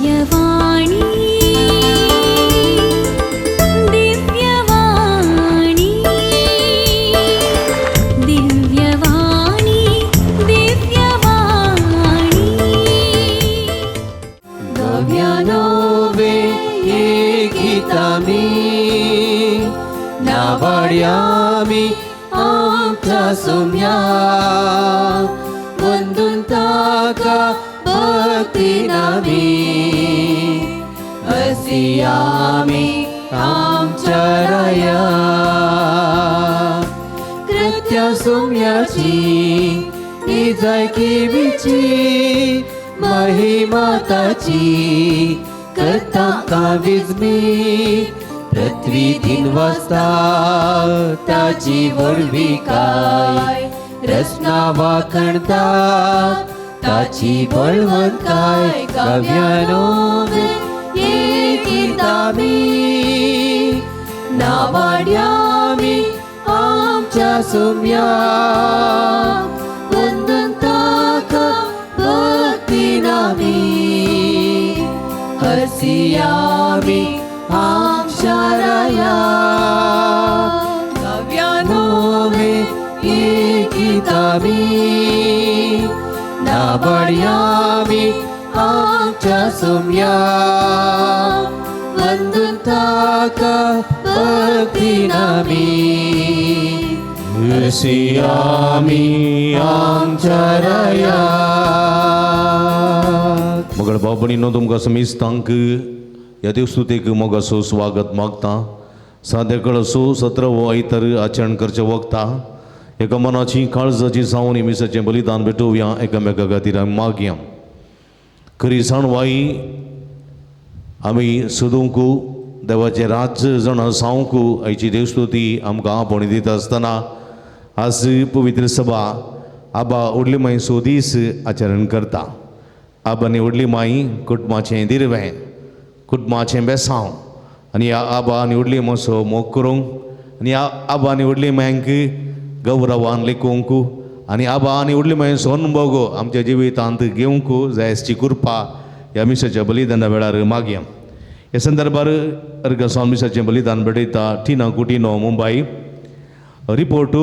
दिव्यवाणी दिव्यवाणी दिव्यवाणी दिव्यवाणी। नव्यानवे गीतामी नावाड्यामी आमच्या सुम्या वंदून ताका भक्ती नामी हसियामी आमच्या राया। कृत्या सुम्याची निजायकीची महिमा ताची करता काविजमी पृथ्वी दिन वाजता ताची व्हडविकाय रचना वाखणता ताची बळवंतकाय। काव्यानो कीर्तामी नावाड्यामी आमच्या सुम्या वंदन ताका भक्ती नामी हसियामी आमच्या राया। नव्यानोवे गीतामी नावाड्यामी आमच्या सुम्या वंदन ताका भक्ती नामी हसियामी आमच्या राया। मगळ भाव भयणीनो, तुमकां समेस्तांक ह्या देवस्तुतेक मोगाचो स्वागत मागता। साद्या कळसो 17वो आयतार आचरण करचे वखता एका मनाची काळजाची जावन मिसाचें बलिदान भेटोवया, एकामेका खातीर आमी मागया। खरी जाणवाई आमी सोदूंक देवाचें राज्य जाणा जावंक आयची देवस्तुती आमकां आपोवणी दिता आसतना आज पवित्र सभा आबा व्हडली मायचो दीस आचरण करता। आबा आनी व्हडली माई कुटुंबाचें दिरवें, कुटुंबाचें बेसांव आनी ह्या आबा आनी व्हडली मायचो मोग करूंक आनी ह्या आबा आनी व्हडली मांक गौरवान लेखूंक आनी आबा आनी व्हडली मायचो अनुभव आमच्या जिवितांत घेवंक जायची कृपा ह्या मिसाच्या बलिदाना वेळार मागया। ह्या संदर्भार अर्घ मिसाचें बलिदान भेटयता टिना कुटिनो, मुंबय। रिपोर्ट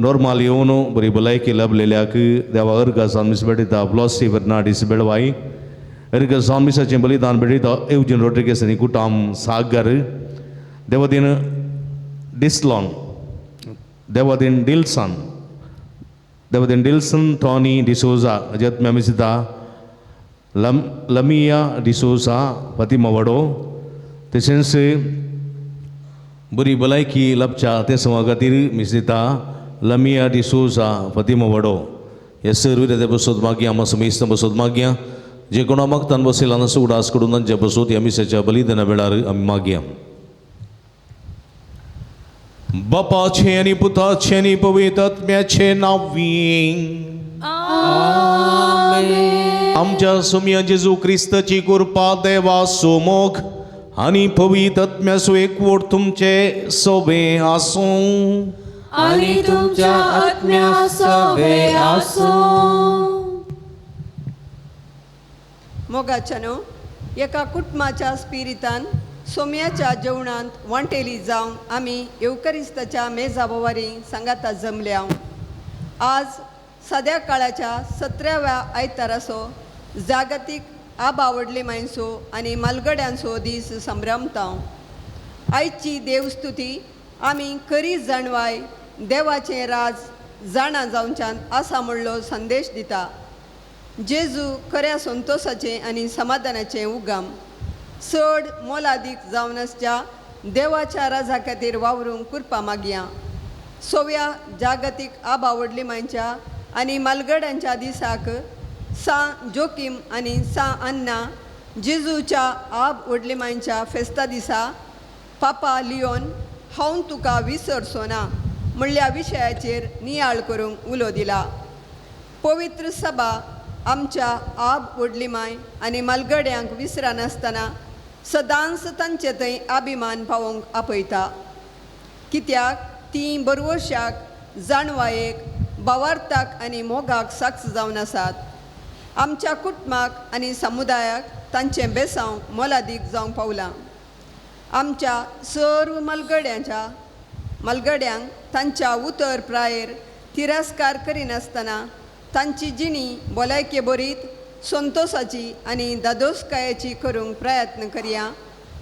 नॉर्मल येवन बरी भलायकी लाभलेल्याक देवा अर्घ मिस भेटयता ब्लॉसी फर्नांडीस, बेळवाई। अर्घ मिसाचें बलिदान भेटयता एवजीन रोड्रिगेस आनी कुटाम, सागर। देवादीन डिस्लॉन, देवादीन डिल्सन, देवादीन डिल्सन टॉनी डिसोजा जत्म्या मिसिता लमिया डिसोजा, फातिमा वडो। तशेंच बरी भलायकी लाभच्या ते समा खातीर मिसिता लमिया डिसोजा, फातिमा वडो। हे सर्व ते बसोत मागया, आमा समेस्त बसोत मागया। जे कोणा मागतान बसयला नासो उडास करून तांच्या बसोत ह्या मिसाच्या बलिदाना वेळार आमी मागया। बापाचे आनी पुताचे आनी पवित्र आत्म्याचे नांवी आमच्या सुम्या जेजू क्रिस्ताची कृपा, देवाचो मोग आनी पवित्र आत्म्याचो एकवट तुमचे सोबे आसूं आनी तुमच्या आत्म्या सोबे आसूं। मोगाच्यानो, एका कुटुंबाच्या स्पिरितान सोम्याच्या जेवणांत वांटेली जावन आमी येवकरिस्ताच्या मेजा भोवारी सांगाता जमल्या। आज सद्या काळाच्या 17व्या आयताराचो जागतीक आबा व्हडली मायचो आनी मालगड्यांचो दीस संभ्रमता। आयची देवस्तुती आमी खरी जाणवाय देवाचें राज जाणा जावच्यान आसा म्हणलो संदेश दिता। जेजू खऱ्या संतोसाचें आनी समाधानाचें उगम चड मोलादीक जावन आसच्या देवाच्या राजा खातीर वावरूंक कृपा मागया। सोव्या जागतीक आबा व्हडली मांयच्या आनी मालगड्यांच्या दिसाक सां जोकीम आनी सां अन्ना जेजूच्या आब व्हडली मांयच्या फेस्ता दिसा पापा लियोन हांव तुका विसरचो ना म्हणल्या विशयाचेर नियाळ करूंक उलो दिला। पवित्र सभा आमच्या आब व्हडली माय आनी मालगड्यांक विसरनासतना सदांच तांचे थंय अभिमान पावोवंक आपयता, कित्याक तीं बरवशाक जाणवायेक भावार्थाक आनी मोगाक साक्ष जावन आसात। आमच्या कुटुंबाक आनी समुदायाक तांचें बेसांव मोलादीक जावंक पावलां. आमच्या सर्व मलगड्यांक तांच्या उतर प्रायेर तिरस्कार करिनासतना तांची जिणी भलायके बरीत संतोसाची आनी दादोसकायेची करूंक प्रयत्न करया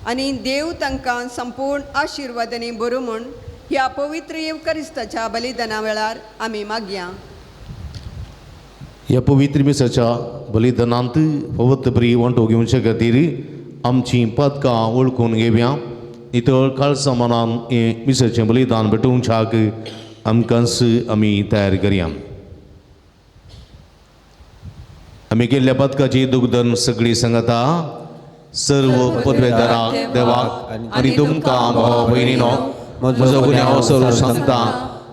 आनी देव तांकां संपूर्ण आशिर्वादांनी बरो म्हूण ह्या पवित्र येवकरिस्ताच्या बलिदाना वेळार आमी मागया. ह्या पवित्र मिसाच्या बलिदानांत पवित्र बरी वांटो घेवचे खातीर आमची पदकां वळखून घेवया. नितळ काळसा मनान हें मिसाचें बलिदान भेटोवच्याक आमकांच आमी तयार करया. आमी केल्ल्या पदकाची दुग्धन सगळी सांगता. सर्व पदवेदाराक देवाक आनी तुमकां भाव भयणीनो म्हजो गुन्यांव सर्व सांगता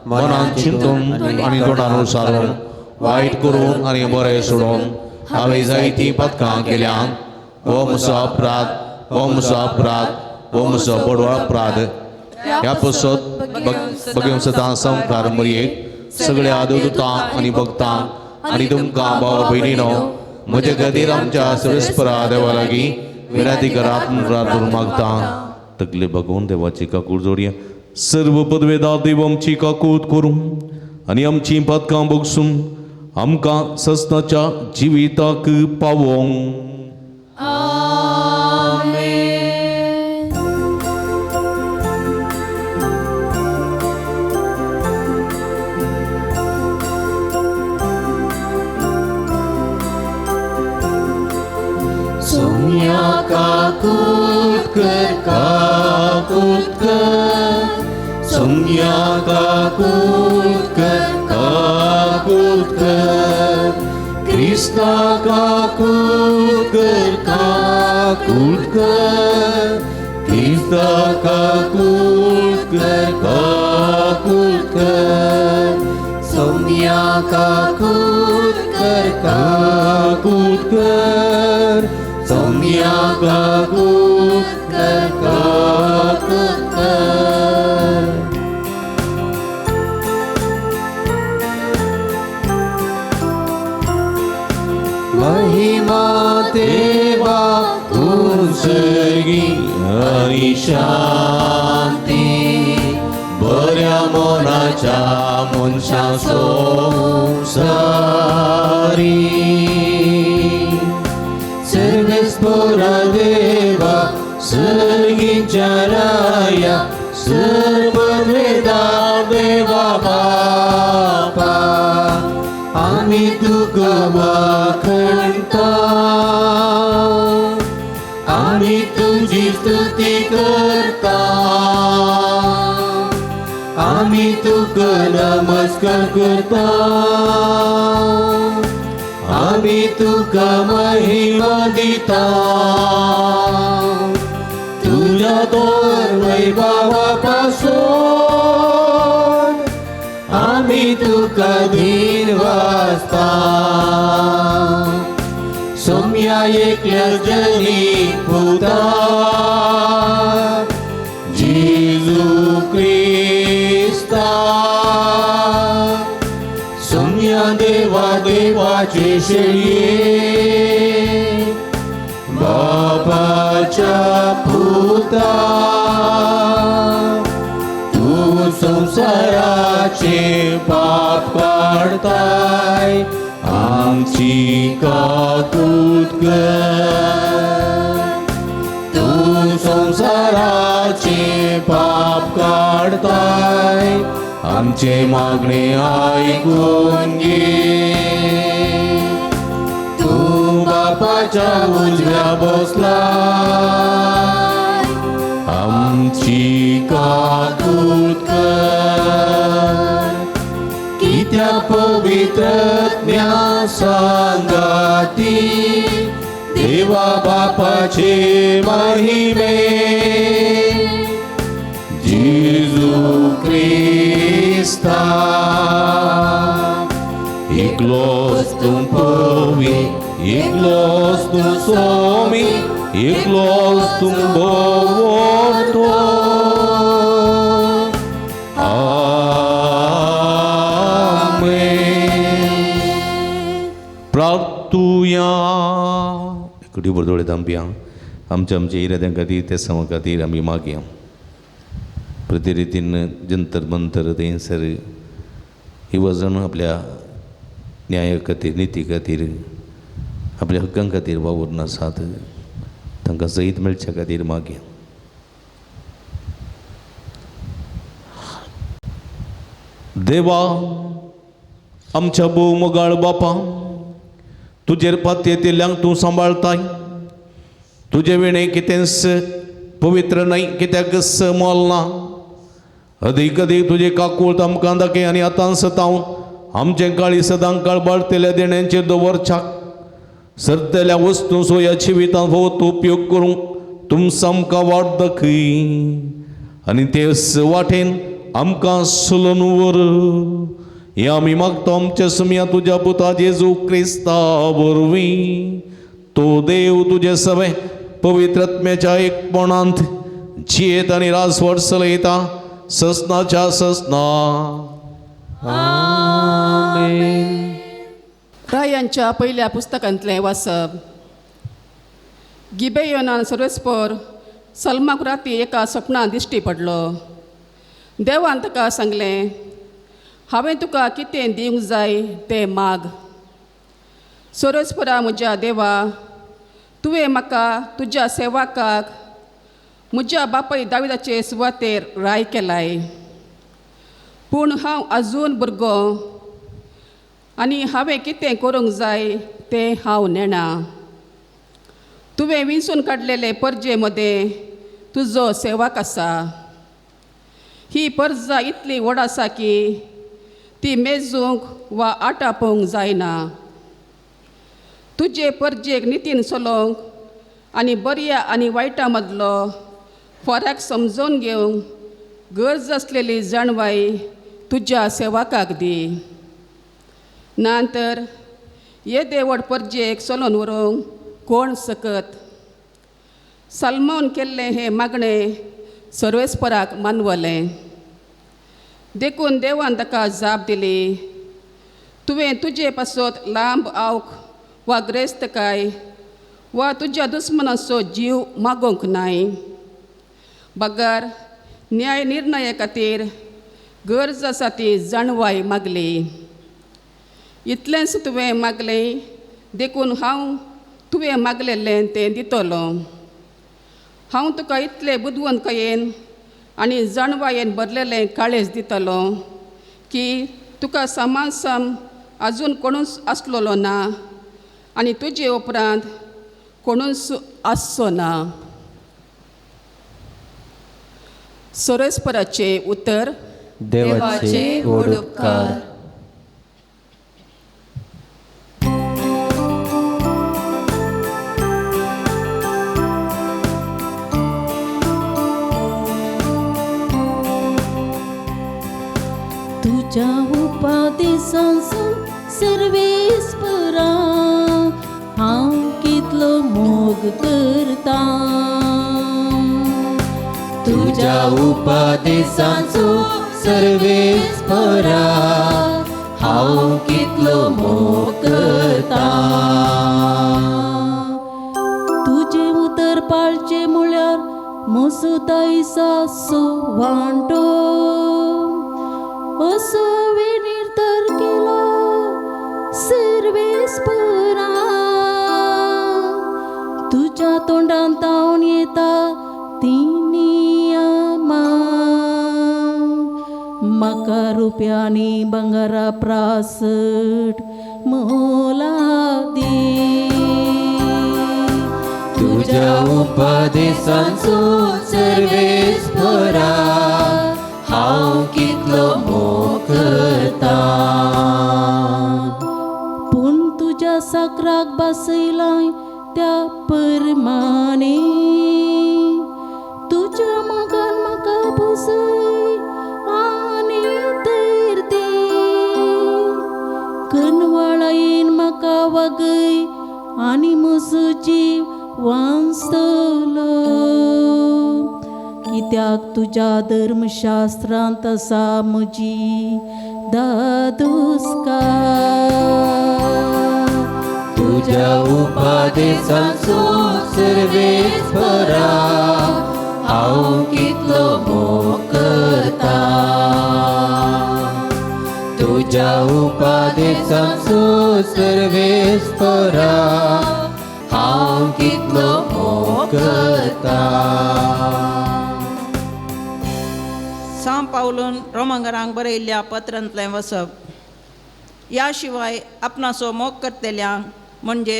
मनान चिंतून आनी तोंडान सारून वायट करून आनी बरें सोडून हांवें जायतीं पदकां केल्यान. हो म्हजो अपराध, हो म्हजो अपराध, हो म्हजो बडो अपराध. ह्या पसत बगेवन सदां संवकार मरयेक सगळ्या देवदूतां आनी भक्तांक आनी तुमकां भाव भयणीनो म्हजे खातीर आमच्या सर्वेस्परा देवा लागीं विनंती करात म्हूण मागता. तकले भगवून देवाची काकूट जोडया. सर्व पदवेदार देव आमची काकूत करूं आनी आमची पदकां बगसून आमकां सस्नाच्या जिविताक पावोवंक. सोम्या काकूत कर, काकूत कर, सोम्या काकूत कर, काकूत कर, क्रिस्ता काकूत कर, काकूत कर, क्रिस्ता काकूत कर, काकूत कर, सोम्या काकूत कर, काकूत कर, सोम्या काकूत कर, काकूत कर. महिमा देवा तुझगी आनी शांती बऱ्या मनाच्या मनशा संवसारी. सर्वेस्परा देवा सर्गीच्या राया सर्ववेदार देवा बापा आमी तुका वाखणता, आमी तुजी स्तुती करता, आमी तुका नमस्कार करता, आमी तुका महिमा दिता. तुज्या दोर वैभवा पासून आमी तुका धीर वाचता. सोम्या एकल्या जनी पुता जेजू क्रिस्ता, सोम्या देवा देवाचे शेळये बापाच्या पुता, तूं संवसाराचे पाप काडताय आमची काकूत कर. तूं संवसाराचे पाप काडताय आमचे मागणे आयकून घे. तूं बापाच्या उजव्या बसलाय आमची काकूत कर. कित्या पवित्र सांगाती देवा बापाचे महिमे जेजू क्रिस्ता एकलोच तूं पवी, एकलोच तूं सोमी, एकलोच तूं भोवतो. आमेन. प्रार्थुया. कुडीभर दोळे धांपया. आमच्या आमच्या इराद्यां खातीर त्या समा खातीर आमी मागया. प्रतिरितीन जंतर मंतर थंयसर युवजण आपल्या न्याया खातीर, निती खातीर, आपल्या हक्कां खातीर वावुरून आसात, तांकां जैत मेळच्या खातीर मागया. देवा आमच्या भोव मोगाळ बापा, तुजेर पातयेंतल्यांक तूं सांबाळताय. तुजे विणें कितेंच पवित्र न्हय, कित्याक मोल ना. अदीक अदीक तुजे काकूळ आमकां दाखय आनी आतां सतावन आमचें काळी सदां काळ बाळतेल्या देण्यांचेर दवरच्याक सरतेल्या वस्तू सोया जिवितांत भोव उपयोग करूंक तुमकां आमकां वाट दाखय आनी ते वाटेन आमकां सोलून व्हर. हें आमी मागता आमच्या सुमया तुज्या पुता जेजू क्रिस्ता वरवीं. तो देव तुजे सवे पवित्र आत्म्याच्या एकपणांत जियेत आनी राजवट चलयता ससनाच्या ससना. रायांच्या पयल्या पुस्तकांतलें वाचप. गिबेयोनान सर्वेस्पर सलमाक राती एका सपनां दिश्टी पडलो. देवान ताका सांगलें, हांवें तुका कितें दिवंक जाय तें माग. सर्वेस्परा म्हज्या देवा, तुवें म्हाका तुज्या सेवकाक म्हज्या बापाय दाविदाचे सुवातेर राय केलाय, पूण हांव आजून भुरगो आनी हांवें कितें करूंक जाय तें हांव नेणा. तुवें विंचून काडलेले परजे मदें तुजो सेवक आसा. ही परजा इतली व्हड आसा की ती मेजूंक वा आटापोवंक जायना. तुजे परजेक नितीन चलोवंक आनी बऱ्या आनी वायटा मदलो फरक समजून घेवंक गरज आसलेली जाणवाय तुज्या सेवकाक दी. ना तर येदे व्हड परजेक चलोवन व्हरूंक कोण सकत. सलमोन केल्लें हें मागणें सर्वेस्पराक मानवलें. देखून देवान ताका जाप दिली, तुवें तुजे पासत लांब आवक वा ग्रेस्तकाय वा तुज्या दुस्मनाचो जीव मागोवंक नाय, बगर न्याय निर्णया खातीर गरज आसा ती जाणवाय मागली. इतलेंच तुवें मागलें, देखून हांव तुवें मागलेलें तें दितलो. हांव तुका इतले बुदवंतकायेन आनी जाणवायेन भरलेलें काळेज दितलो की तुका समासम आजून कोणूच आसलेलो ना आनी तुजे उपरांत कोणूच आसचो ना. सर्वेस्पराचें उतर. देवाचे व्हड उपकार. तुज्या उपादेशांचो सर्वेस्परा हांव कितलो मोग करता. तुज्या उपदेशांचो सर्वेस्परा हांव कितलो मोग करता. तुजें उतर पाळचें म्हळ्यार म्हजो दायजाचो वांटो. असो हांवें निर्धार केलो सर्वेस्परा. तुज्या तोंडांत तावन येता ती नियमां म्हाका रुपयांनी भांगरा प्रासट मोलादी. तुज्या उपदेशांचो सर्वेस्परा हांव कितलो मोग करता. पूण तुज्या साकराक बसयलाय त्या परमाने तुज्या मोगान म्हाका बसय आनी धैर्य दी. कनवाळायेन म्हाका वागय आनी म्हजो जीव वांचतलो. कित्याक तुज्या धर्मशास्त्रांत आसा म्हजी दादुस्कार. तुज्या तुज्या उपदेशांचो सर्वेस परा हांव कितलो मोग करता. तुज्या उपदेशांचो सर्वेस परा हांव कितलो मोग करता. सांव पावलून रोमंगरांक बरयल्ल्या पत्रांतलें वसप. ह्या शिवाय आपणाचो मोग करतल्यांक म्हणजे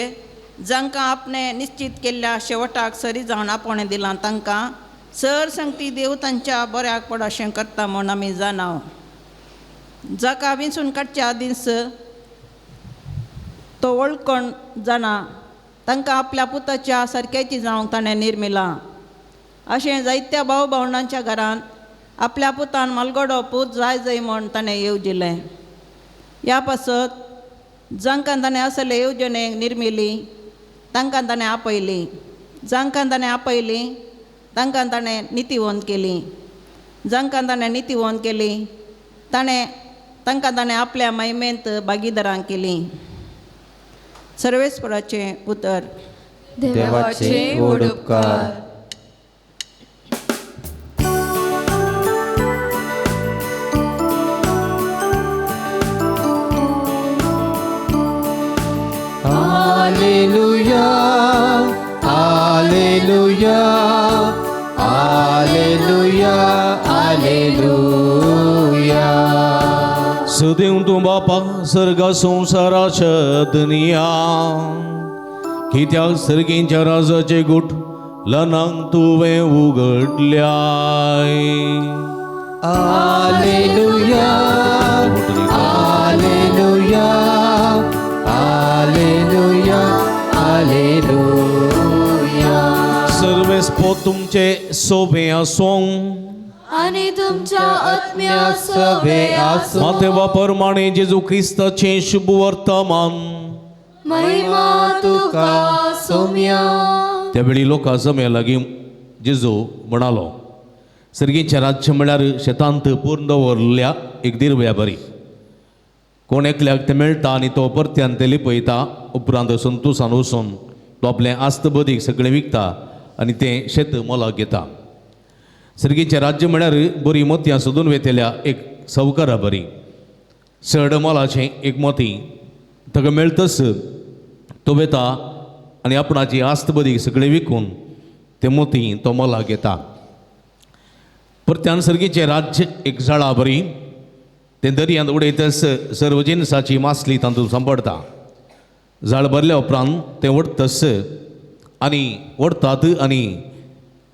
जांकां आपणें निश्चित केल्ल्या शेवटाक सरी जावन आपोवणें दिलां तांकां सर संगती देव तांच्या बऱ्याक पड अशें करता म्हूण आमी जाणाव. जाका विंचून काडच्या आदींच तो वळखण जाणा तांकां आपल्या पुताच्या सारक्याची जावंक ताणें निर्मिलां. अशें जायत्या भाव भावंडांच्या घरांत आपल्या पुतान मालगडो पूत जाय जाय म्हूण ताणें येवजिलें. ह्या पासत जांकां ताणें असले येवजणेक निर्मिली तांकां ताणें आपयली, जांकां ताणें आपयली तांकां ताणें नितीवंत केली, जांकां ताणें नितीवंत केली ताणें तांकां ताणें आपल्या महिमेंत भागीदारां केली. सर्वेस्पराचें उतर. देवाचे व्हड उपकार. Alleluia, Alleluia, Alleluia, Alleluia. सदैव तूं बापा सर्गा संवसाराच्या दनिया कित्याक सर्गींच्या राजाचे गुट लनांक तुवें उगडल्याय. Alleluia, Alleluia, Alleluia, Alleluia. सर्वेस्पो तुमचे सोबे आसूं आनी तुमच्या आत्म्या सवे आसूं. मातेवा परमाणे जेजू क्रिस्ताचें शुभ वर्तमान. महिमा तुका सोम्या. त्यावेळी लोकां जम्या लागीं जेजू म्हणालो, सर्गीचें राज्य म्हळ्यार शेतांत पूर्ण दवरल्या एक दिरव्या बरी. कोण एकल्याक तें मेळटा आनी तो परत्यान तें लिपयता. उपरांत संतोसान वचून तो आपलें आस्त बदीक सगळें विकता आनी तें शेत मोलाक घेता. सर्गीचें राज्य म्हळ्यार बरी मोतयां सोदून वेतल्या एक सावकारा बरी. चड मोलाचें एक मोती ताका मेळतच तो वेता आनी आपणाची आस्त बदीक सगळें विकून तें मोती तो मोलाक घेता. परत्यान सर्गीचें राज्य एक जाळा बरी. तें दर्यांत उडयतच सर्व जिनसाची मासली तातूंत सांपडटा. जाळ भरल्या उपरांत तें ओडतस आनी ओडटात आनी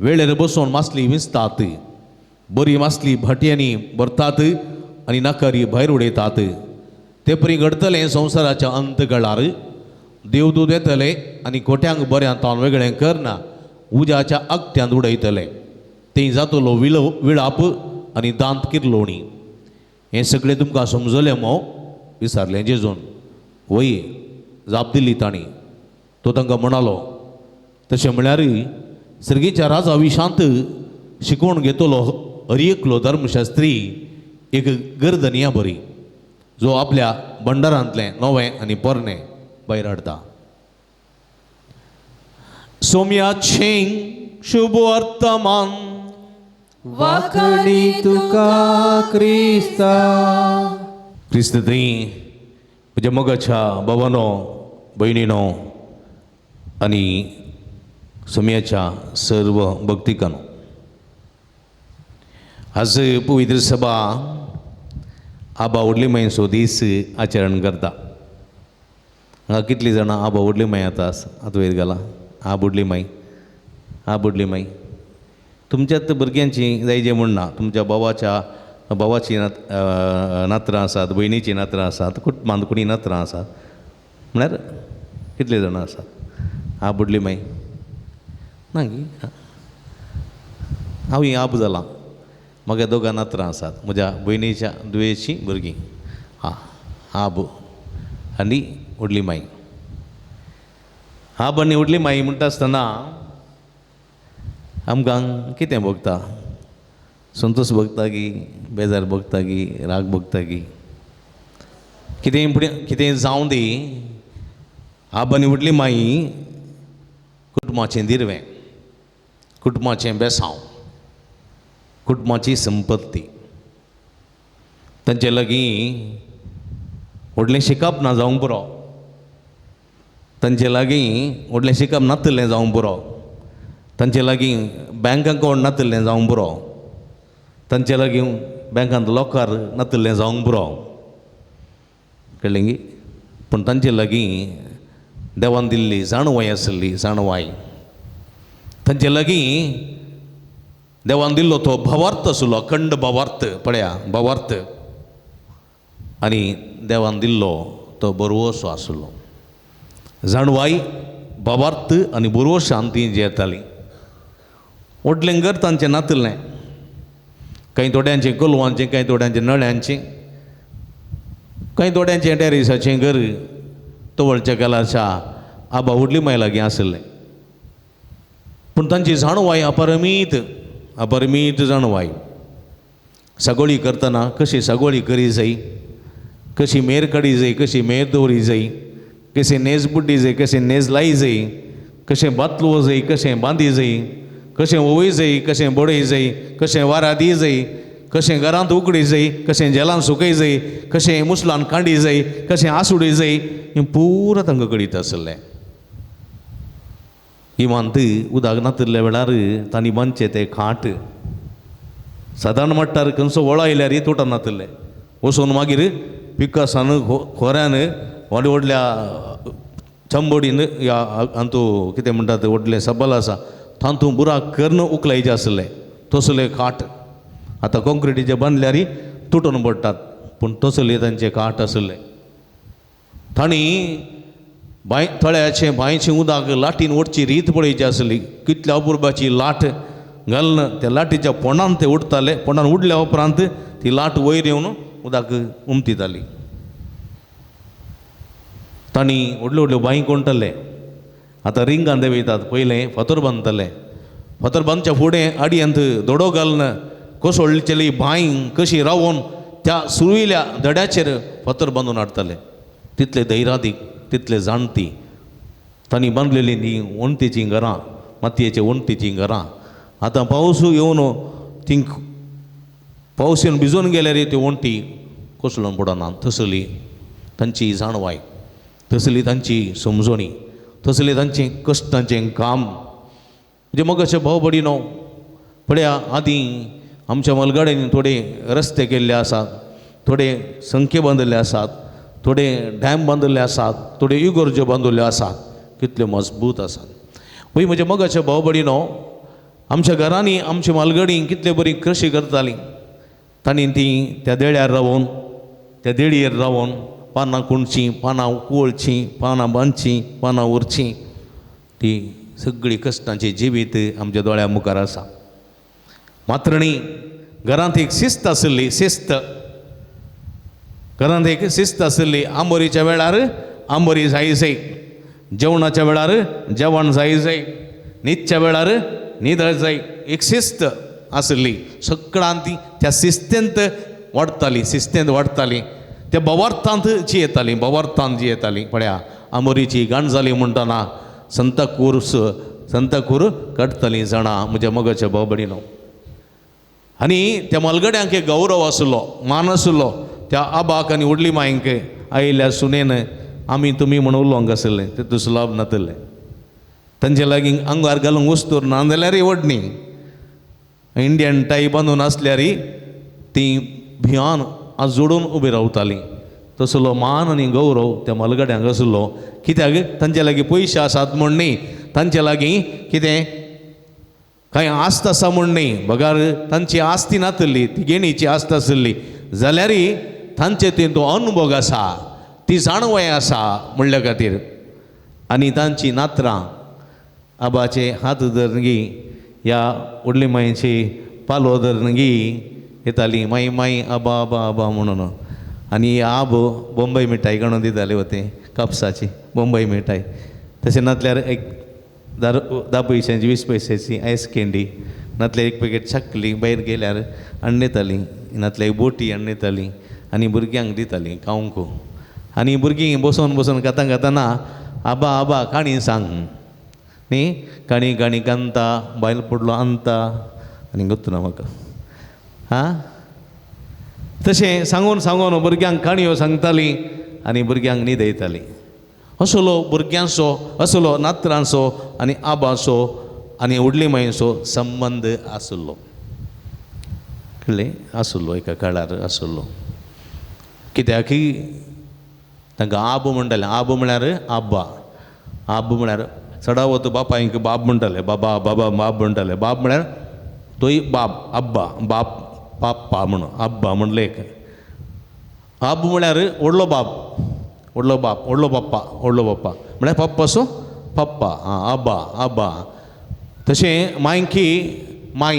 वेळेर बसून मासली विंचतात. बरी मासली भाटयांनी भरतात आनी नाकारी भायर उडयतात. ते परी घडतलें संवसाराच्या अंत काळार. देवदूत येतले आनी कोट्यांक बऱ्यांत तावन वेगळें करना उज्याच्या आगट्यांत उडयतले. थंय जातलो विळाप आनी दांत किरलोणी. हें सगळें तुमकां समजलें मो? विचारलें जेजून. वय जाप दिली तांणी. तो तांकां म्हणालो, तशें म्हळ्यार सर्गीच्या राजा विशांत शिकोवन घेतलो हर एकलो धर्मशास्त्री एक गर्दनिया बरी जो आपल्या भंडारांतलें नवें आनी पोरणें भायर हाडटा. सोम्याचें शुभ वर्तमान. वाखणी तुका क्रिस्ता. क्रिस्त थंय म्हज्या मोगाच्या बाबानो भयणीनो आनी सोम्याच्या सर्व भक्तिकानो, आज पवित्र सभा आबा व्हडली मायचो दीस आचरण करता. हांगा कितलीं जाणां आबा व्हडली माय आतां आतां वयर घाला. आब व्हडली माय, आब व्हडली माय. तुमच्यात भुरग्यांची जायजे म्हूण ना, तुमच्या भावाच्या भावाची नातरां आसात, भयणीचीं नातरां आसात, कुटुंबांत कोणी नातरां आसात, म्हळ्यार कितले जाणां आसात? आब व्हडली माय ना गी? हांव ही आब जालां, म्हाका दोगां नातरां आसात, म्हज्या भयणीच्या दुयेची भुरगीं. हां, आब आनी व्हडली माई. आब आनी व्हडली माई म्हणटा आसतना आमकां कितें भोगता? संतोष भोगता की बेजार भोगता की राग भोगता की कितें? कितें जावं दी, आबानी व्हडली माई कुटुंबाचें दिरवें, कुटुंबाचें बेसांव, कुटुंबाची संपत्ती. तांचे लागीं व्हडलें शिकप ना जावंक पुरो, तांचे लागीं व्हडलें शिकप नातिल्लें जावंक पुरो, तांचे लागीं बँक अकावंट नातिल्लें जावंक पुरो, तांचे लागीं बँकांत लॉकर नातिल्लें जावंक पुरो, कळ्ळें गी? पूण तांचे लागीं देवान दिल्ली जाणवाय आसली, जाणवाय. तांचे लागीं देवान दिल्लो तो भावार्थ आसलो, अखंड भावार्थ, पळया भावार्थ, आनी देवान दिल्लो तो बरवसो आसलो. जाणवाय, भावार्थ आनी बरवशान ती जियेताली. व्हडलें घर तांचें नातिल्लें, कांय थोड्यांचें कोलवांचें, कांय थोड्यांचें नळ्यांचें, कांय थोड्यांचें टेरिसाचें घर तवळच्या कलाच्या आबा व्हडली माय लागीं आशिल्लें. पूण तांची जाणवाय अपरमीत, अपरमीत जाणवाय. सागोळी करतना कशी सागोळी करी जाय, कशी मेर काडी जाय, कशी मेर दवरी जाय, कशी नेज बुड्डी जाय, कशें नेज लाई जाय, कशें बातलो जाय, कशें बांदी जाय, कशें ओवय जाय, कशें बडय जाय, कशें वारा दी जाय, कशें घरांत उकडी जाय, कशें जेलान सुकय जाय, कशें मुसलान कांडी जाय, कशें आसुडी जाय, हें पुरा तांकां कळीत आसलें. इमांत उदक नातिल्ल्या वेळार तांणी बांदचें तें खाट सादारण मट्टार खंयचो वळो आयल्यार तुटन नातिल्लें, वचून मागीर पिकासान खोऱ्यान व्हडल्या व्हडल्या चंबडीन ह्या हातूं कितें म्हणटात व्हडलें सबल आसा तातूंत बुराक करून उखलायचें आसलें तसले खाट. आतां कॉन्क्रिटीचे बांदल्यार तुटून पडटात, पूण तसले तांचे खाट आसले. तांणी बांय तळ्याचें बांयचें उदक लाटीन ओडची रीत पळयची आसली. कितल्या अपुरबाची लाट घालून त्या लाटीच्या पोंडान ते उडटाले, पोंडान उडल्या उपरांत ती लाट वयर येवन उदक उमतिताली. तांणी व्हडल्यो व्हडल्यो बांय कोणटले. आतां रिंगान देंवयतात, पयलें फातर बांदताले, फातर बांदच्या फुडें आडयेंत दोडो घालून कोसळचेली बांय कशी रावोन त्या सुरयल्या दड्याचेर फातर बांदून हाडटाले. तितले धैरादीक, तितले जाणती तांणी बांदलेली ती वणटीचीं घरां, मातयेचे वणटीचीं घरां. आतां पावस येवन ती पावस येवन भिजून गेल्यार त्यो वणटी कोसळून पडना. तसली तांची जाणवाय, तसली तांची समजणी, तसली तांचें कश्टांचें काम. म्हणजे मग अशें भाव भयणीनो, पळया आदीं आमच्या मलगाड्यांनी थोडे रस्ते केल्ले आसात, थोडे संखे बांदिल्ले आसात, थोडे डॅम बांदिल्ले आसात, थोडे इगोर्ज्यो बांदिल्ल्यो आसात, कितल्यो मजबूत आसात. पळय म्हज्या मोगाच्या भाव भयणीनो, आमच्या घरांनी आमची मालगडी कितले बरी कृशी करताली. तांणी ती त्या देळ्यार रावोन, त्या देळयेर रावोन पानां कुणचीं, पानां कुवळचीं, पानां बांदचीं, पानां उरचीं, ती सगळी कश्टांची जिवीत आमच्या दोळ्या मुखार आसा. मात्रणी घरांत एक शिस्त आशिल्ली, शिस्त घरांत एक शिस्त आशिल्ली. आंबोरीच्या वेळार आंबोरी जाय जाय, जेवणाच्या वेळार जेवण जाय जाय, न्हिदच्या वेळार न्हीद जाय, एक शिस्त आशिल्ली. सगळ्यान ती त्या शिस्तेंत वाडटाली, शिस्तेंत वाडटाली, त्या भवार्थांत जियेताली, भवार्थांत जियेताली. पळया आंबोरीची गाण जाली म्हणटना संताकूर संताकूर काडटाली जाणां म्हज्या मोगाच्या भाव भयणीनो. आनी त्या मलगड्यांक एक गौरव आसलो, मान आसलो. त्या आबाक आनी व्हडली मायंक आयिल्ल्या सुनेन आमी तुमी म्हण उलोवंक आसलें, तितू सुलाभ नातिल्लें. तांचे लागीं आंगार घालूंक वस्तूर ना जाल्यारय व्हडली इंडियन टाय बांदून आसल्यारय ती भियान आज जोडून उबी रावताली. तसलो मान आनी गौरव त्या मलगड्यांक आसलो. कित्याक तांचे लागीं पयशे आसात म्हूण न्ही, तांचे लागीं कितें कांय आस्त आसा म्हूण न्ही, बगार तांची आस्ती नातिल्ली, ती घेणीची आस्त आशिल्ली जाल्यारय तांचे ते तो अनुभव आसा, ती जाणवाय आसा म्हणल्या खातीर. आनी तांची नात्रां आबाचे हात धरनगी ह्या व्हडली मायची पालो धरनगी येताली, माई माई आबा आबा आबा म्हणून. आनी आब बोंबय मिठाय काडून दिताले वते, कापसाची बोंबय मिठाय. तशें नातल्यार एक 10 पयशांची 20 पयशांची आयस कँडी, नातल्यार एक पॅकेट चकली भायर गेल्यार हाडून येताली, नातल्यार एक बोटी हाडून येताली आनी भुरग्यांक दिताली खावंक. आनी भुरगीं बसोन बसोन खाता खाताना आबा आबा काणी सांग न्ही, काणी काणी कांता बायल पडलो अंता आनी गोत्तू ना म्हाका. आं तशें सांगून सांगून भुरग्यांक काणयो सांगतालीं आनी भुरग्यांक न्हिदयतालीं. असलो भुरग्यांचो, असलो नातरांचो आनी आबाचो आनी व्हडली मांयचो संबंद आसलो. कळ्ळें? आसलो एका काळार आसलो. कित्याक तांकां आबो म्हणटाले. आबो म्हळ्यार आब्बा, आबो म्हळ्यार चडावत बापायंक बाब म्हणटाले, बाबा बाबा बाब म्हणटाले. बाब म्हळ्यार तोय बाब, आब्बा, बाप, पाप्पा म्हणून आब्बा म्हणलें एक. आब म्हळ्यार व्हडलो बाब, व्हडलो बाप, व्हडलो पप्पा, व्हडलो पप्पा म्हळ्यार पप्पासो पप्पा, आं आब्बा आब्बा. तशें मांयकी माय,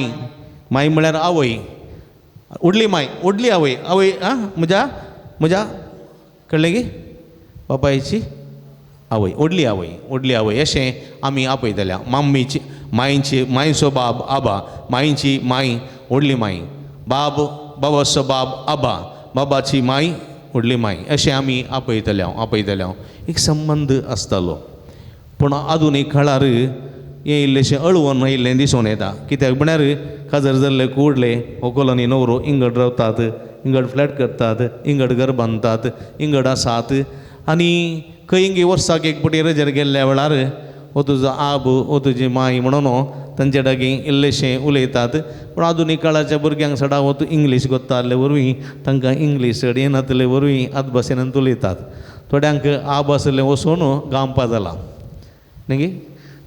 माय म्हळ्यार आवय, व्हडली माय, व्हडली आवय, आवय आं म्हज्या म्हज्या कळ्ळें की बापायची आवय, व्हडली आवय, व्हडली आवय अशें आमी आपयतल्या. माम्मीची मांयची, मांयचो बाब आबा, मांयची माय व्हडली माय, बाब बाबाचो बाब आबा, बाबाची माय व्हडली माय अशें आमी आपयतल्या आपयतल्या. एक संबंद आसतालो. पूण आधुनीक काळार हें इल्लेशें अळवण आयिल्लें दिसून येता. कित्याक म्हळ्यार काजर जाल्ले कुडले व्हंकल आनी न्हवरो इंगड रावतात, इंगड फ्लॅट करतात, इंगड घर बांदतात, इंगड आसात. आनी खंय वर्साक एक फावटी रजेर गेल्ल्या वेळार हो तुजो आब, हो तुजी माय म्हणून तांचे लागीं इल्लेशें उलयतात. पूण आधुनीक काळाच्या भुरग्यांक चडावत इंग्लीश गोत्ता आसले वरवीं तांकां इंग्लीश चड येनातले वरवीं आत भाशेन उलयतात. थोड्यांक आब आसलें वचून गांवपा जाला न्ही,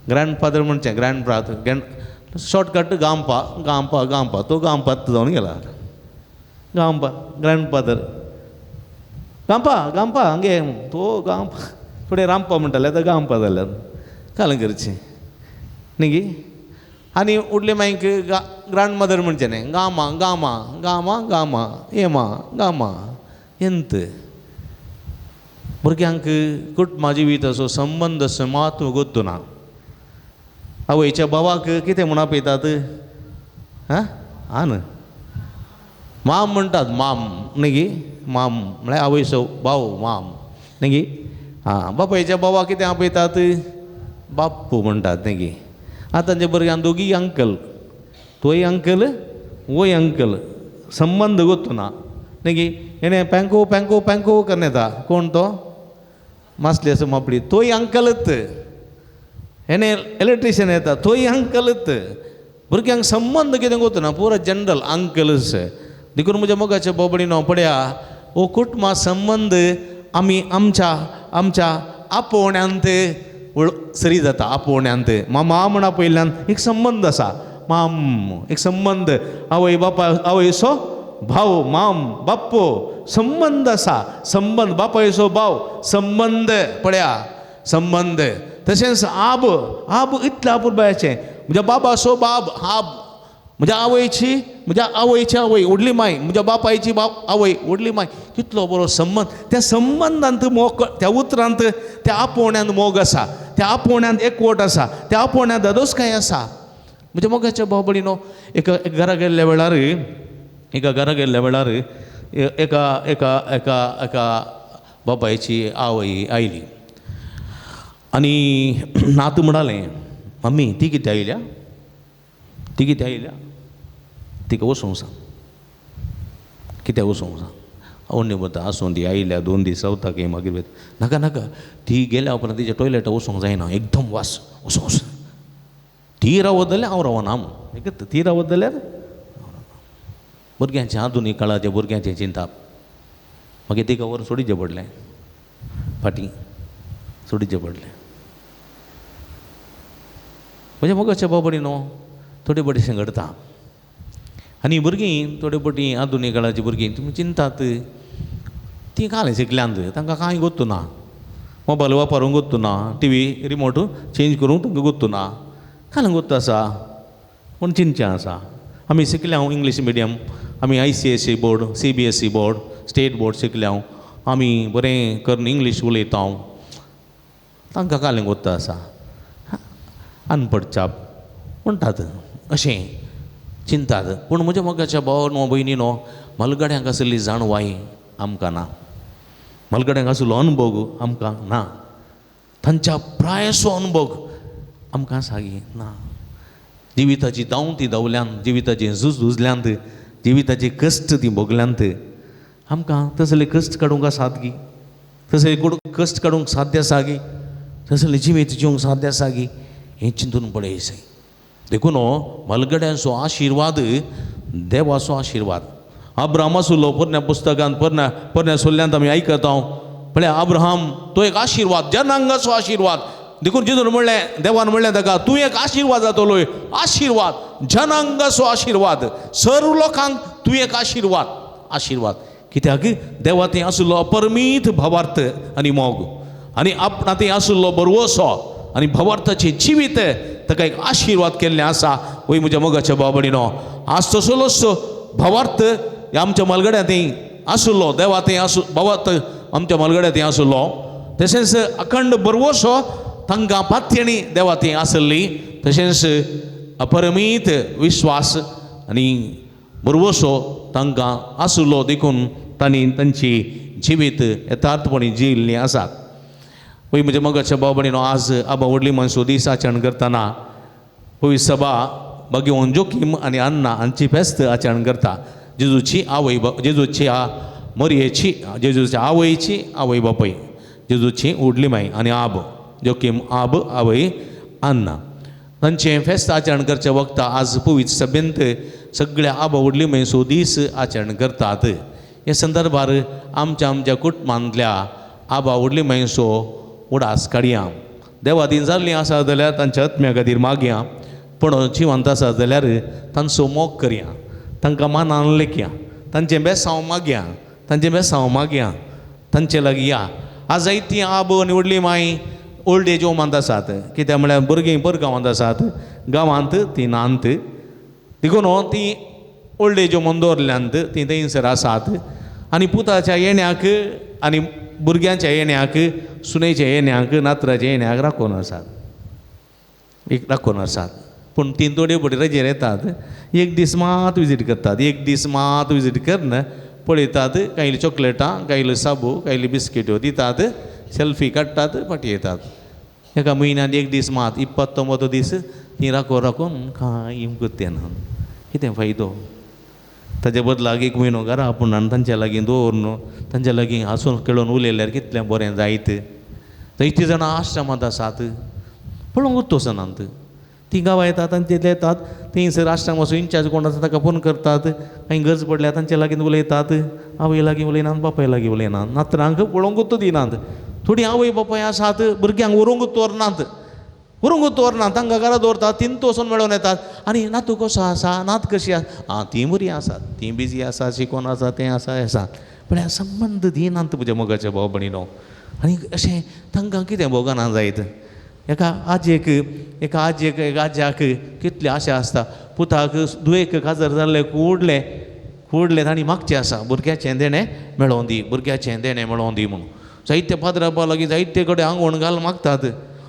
ग्रँडफादर म्हणचें ग्रँडफादर, ग्रँड शॉर्टकट गांवपा गांवपा गांवपा, तो गांवपात जावन गेला गांवपा, ग्रँडफादर गांपा गांपा हांगे तो गांवपा. थोडे रामपा म्हणटाले, आतां गांवपा जाल्यार काल करचें न्ही गी. आनी उडले मागीर ग्रांड मदर म्हणचें न्ही, गामा गामा गामा गामा येमा गामा एंत. भुरग्यांक कुटुंबा जिविताचो संबंद असो म्हत्व गोत्तू ना. आवयच्या भावाक कितें म्हूण आपयतात? आं आन माम म्हणटात, माम न्ही गी, माम म्हळ्यार आवयचो भाव माम न्ही गी. आं बापायच्या भावाक कितें आपयतात? बाप्पू म्हणटात न्ही गी. आतांच्या भुरग्यांक दोगीय अंकल, तोय अंकल वोय अंकल, संबंद गोत्तू ना न्ही गी. हेणें पँको पँको पँको करून येता, कोण तो मासली आसा मापडी, तोय अंकलच. हेणें इलेक्ट्रिशियन येता, तोय अंकलच. भुरग्यांक संबंद कितें गोत्तू ना, पुरा जनरल अंकलच. देखून म्हज्या मोगाच्या बोबडीनो पळया हो कुटुंबा संबंद आमी आमच्या आमच्या आपोवण्यांत सरी जाता. आपोवण्यांत मामा म्हण आपयल्ल्यान एक संबंद आसा, माम एक संबंद, आवय बापा आवयचो भाव माम बाप्पो संबंद आसा, संबंद बापायचो भाव संबंद पळया संबंद. तशेंच आब, आब इतलें आपुरबायेचें, म्हज्या बाबाचो बाब आब, म्हज्या आवयची, म्हज्या आवयची आवय व्हडली माय, म्हज्या बापायची बाप आवय व्हडली माय, कितलो बरो संबंद. त्या संबंदांत मोग, त्या उतरांत, त्या आपोवण्यांत मोग आसा, त्या आपोवण्यांत एकवट आसा, त्या आपोवण्यांत दादोसकाय आसा. म्हज्या मोगाच्या भाव भयणीनो, एका घरा गेल्ल्या वेळार, एका घरा गेल्ल्या वेळार एका एका एका एका बापायची आवय आयली आनी नातू म्हणालें, मम्मी ती कितें आयल्या, ती कितें आयल्या, तिका वचूंक सांग, कित्याक वचूंक सांग. आवडणी वता आसूं ती आयल्या 2 दीस रावता खंय मागीर नाका नाका, ती गेल्या उपरांत तिच्या टॉयलेटा वचूंक जायना, एकदम वास, वचूंक वच. ती रावत जाल्यार हांव रावना म्हूण, ती रावत जाल्यार भुरग्यांचें आधुनीक काळाचें भुरग्यांचें चिंताप. मागीर तिका व्हरून सोडीचें पडलें, फाटीं सोडीचें पडलें. म्हज्या मोगाच्या बाबडी न्हू थोडे बडेशें घडता आनी भुरगीं थोडे पटी आधुनीक काळाचीं भुरगीं तुमी चिंतात तीं कांय शिकल्यांत, तांकां कांय गोत्तू ना, मोबायल वापरूंक गोत्तू ना, टीव्ही रिमोट चेंज करूंक तांकां गोत्तू ना, कांय गोत्तू आसा पूण चिंतचें आसा. आमी शिकल्या हांव इंग्लीश मिडियम, आमी ICSE board, CBSE board, state board शिकल्या हांव, आमी बरें करून इंग्लीश उलयता हांव, तांकां कांय गोत्तू आसा. अनपड छाप म्हणटात अशें चिंतात. पूण म्हज्या मोगाच्या भाव न्हू भयणी न्हू मलगड्यांक आसली जाणवाय आमकां ना, मलगड्यांक आसलो अनुभव आमकां ना. तांच्या प्रायसो अनुभव आमकां सागी ना. जिविताची धांव ती धांवल्यांत, जिविताचें झूज झुजल्यांत, जिविताचे कश्ट ती भोगल्यांत. आमकां तसले कश्ट काडूंक आसात गी, तसले कश्ट काडूंक साध्य आसा गी, तसले जिवीत जिवंक साध्य आसा गी, हें चिंतून पळयचें. देखून म्हालगड्यांचो आशिर्वाद देवाचो आशिर्वाद. अब्राहम आसलो पोरण्या पुस्तकांत, पोरण्या पोरण्या सोल्ल्यांत आमी आयकता पळय, अब्राहम तो एक आशिर्वाद, जनांगाचो आशिर्वाद. देखून जेजून म्हणलें, देवान म्हणलें ताका, तूं एक आशिर्वाद जातलो, आशिर्वाद, जनांगाचो आशिर्वाद, सर्व लोकांक तूं एक आशिर्वाद, आशिर्वाद. कित्याक देवा थंय आशिल्लो अपरमीत भावार्थ आनी मोग, आनी आपणा थंय आशिल्लो बरवसो आनी भावार्थाचें जिवीत ताका एक आशिर्वाद केल्लें आसा. वय म्हज्या मोगाच्या भाव भयणीनो, आज तसलोच भावार्थ आमच्या मालगड्या थंय आशिल्लो, देवा थंय आसू भावार्थ आमच्या मालगड्या थंय आशिल्लो. तशेंच अखंड बरवसो तांकां पातयणी देवा थंय आसली. तशेंच अपरमीत विश्वास आनी बरवसो तांकां आशिल्लो. देखून तांणी तांची जिवीत यथार्थपणी जियिल्लीं आसात. पळय म्हज्या मोगाच्या भाव भयणीनो, आज आबा व्हडली मनसो दीस आचरण करतना पळय सभा भगवान जोकीम आनी अन्ना हांची फेस्त आचरण करता. जेजूची आवय, जेजूची मरयेची, जेजूच्या आवयची आवय बापूय, जेजूची व्हडली माय आनी आब जोकीम, आब आवय अन्ना, तांचें फेस्त आचरण करच्या वखता आज पवित्र सभेंत सगळ्या आबा व्हडली मायसो दीस आचरण करतात. हे संदर्भार आमच्या आमच्या कुटुंबांतल्या आबा व्हडली मायसो उडास काडया. देवादीन जाल्लीं आसा जाल्यार तांच्या आत्म्या खातीर मागया, पूण जिवंत आसा जाल्यार तांचो मोग करया, तांकां मानान लेखया, तांचें बेसांव मागया, तांचें बेसांव मागया, तांचे लागीं या. आज जायतीं आब आनी व्हडली माय ओल्ड एज होमांत आसात. कित्याक म्हळ्यार भुरगीं पर गांवांत आसात, गांवांत तीं नात, देखून तीं ओल्ड एज होमान दवरल्यांत, तीं थंयसर आसात. आनी पुताच्या येण्याक आनी भुरग्यांच्या येण्याक, सुनेच्या येण्याक, नातराच्या येण्याक राखून आसात, एक राखून आसात. पूण तीं थोडे फावटी रजेर येतात, एक दीस मात विजीट करतात, एक दीस मात विजीट करून पळयतात, कांय चॉकलेटां, कांय साबू, कांय बिस्किट्यो दितात, सेल्फी काडटात, फाटीं येतात. एका म्हयन्यांत एक दीस मात, 29 दीस तीं राखून राखून कांय करते ना. कितें फायदो? ताजे बदलाक एक म्हयनो घरा आपूण आनी तांच्या लागीं दवरून तांच्या लागीं हांसून खेळून उलयल्यार कितलें बरें जायत. जायतीं जाणां आश्रमांत आसात, पळोवंक वचनात, तीं गांवां येतात, तांचे येतात, थंयसर आश्रमाचो इन्चार्ज कोण आसा ताका फोन करतात, कांय गरज पडल्यार तांचे लागीं उलयतात, आवय लागीं उलयनात, बापाय लागीं उलयनात, नातरांक पळोवंकूच दिनात. थोडीं आवय बापाय आसात भुरग्यांक व्हरूंकूच दवरनात, व्हरूंकूच दवरनात, तांकां घरा दवरतात, तीन वचून मेळोवन येतात. आनी नातू कसो आसा, नात कशी आसा, आं तीं बरीं आसात, तीं बिजी आसा, शिकोन आसा, तें आसा, हें आसा, पूण संबंद दिनात म्हज्या मोगाच्या भाव भयणीनो. आनी अशें तांकां कितें भोगना जायत. एका आजयेक, एका आजयेक, एका आज्याक कितली आशा आसता, पुताक दुयेक काजार जाल्लें कुडलें कुडलें तांणी मागचें आसा, भुरग्याचें देणें मेळोवन दी, भुरग्याचें देणें मेळोवन दी म्हणून. जायते पाद्रा लागीं जायते कडेन आंगवण घाल मागतात.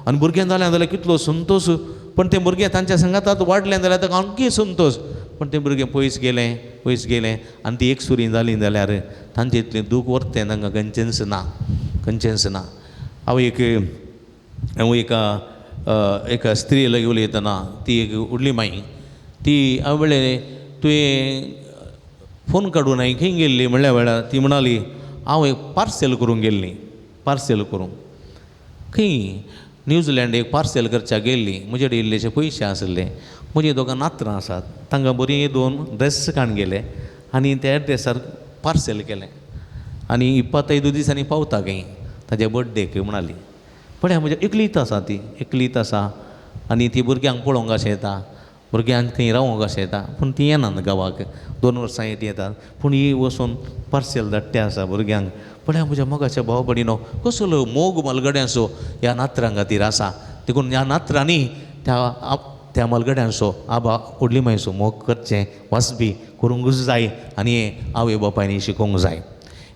आनी भुरगें जालें जाल्यार कितलो संतोश, पण तें भुरगें तांच्या सांगातात वाडलें जाल्यार ताका आणकी संतोश. पण तें भुरगें पयस गेलें, पयस गेलें आनी ती एकसुरी जालीं जाल्यार तांचें इतलें दूख व्हरतें तांकां खंयचेंच ना, खंयचेंच ना. हांव एक हांव एका एका स्त्री लागीं उलयतना, ती एक व्हडली माई, ती हांवें म्हणलें तुवें फोन काडून हांवें खंय गेल्ली म्हणल्या वेळार ती म्हणाली हांव एक पार्सेल करूंक गेल्ली, पार्सेल करूंक खंय न्यूझिलंड एक पार्सेल करच्याक गेल्ली. म्हजे कडेन इल्लेशे पयशे आसले, म्हजी दोगां नातरां आसात, तांकां बरी दोन ड्रेस काडून गेले आनी त्या ड्रेसार पार्सेल केलें आनी 25 दिसांनी पावता खंय ताज्या बड्डेक म्हणाली. पळय म्हज्या एकलीच आसा, ती एकलीच आसा आनी ती भुरग्यांक पळोवंक अशें येता, भुरग्यांक थंय रावोंक अशें येता, पूण ती येनात गांवाक, 2 वर्सां ती येतात, पूण ही वचून पार्सेल धाडटे आसा भुरग्यांक. पळय म्हज्या मोगाच्या भाव भयणीनो, कसलो मोग म्हालगड्यांचो ह्या नातरां खातीर आसा. देखून ह्या नातरांनी त्या त्या म्हालगड्यांचो आबा व्हडली मायचो मोग करचें वाजपी करूंकूच जाय आनी आवय बापायनी शिकोवंक जाय.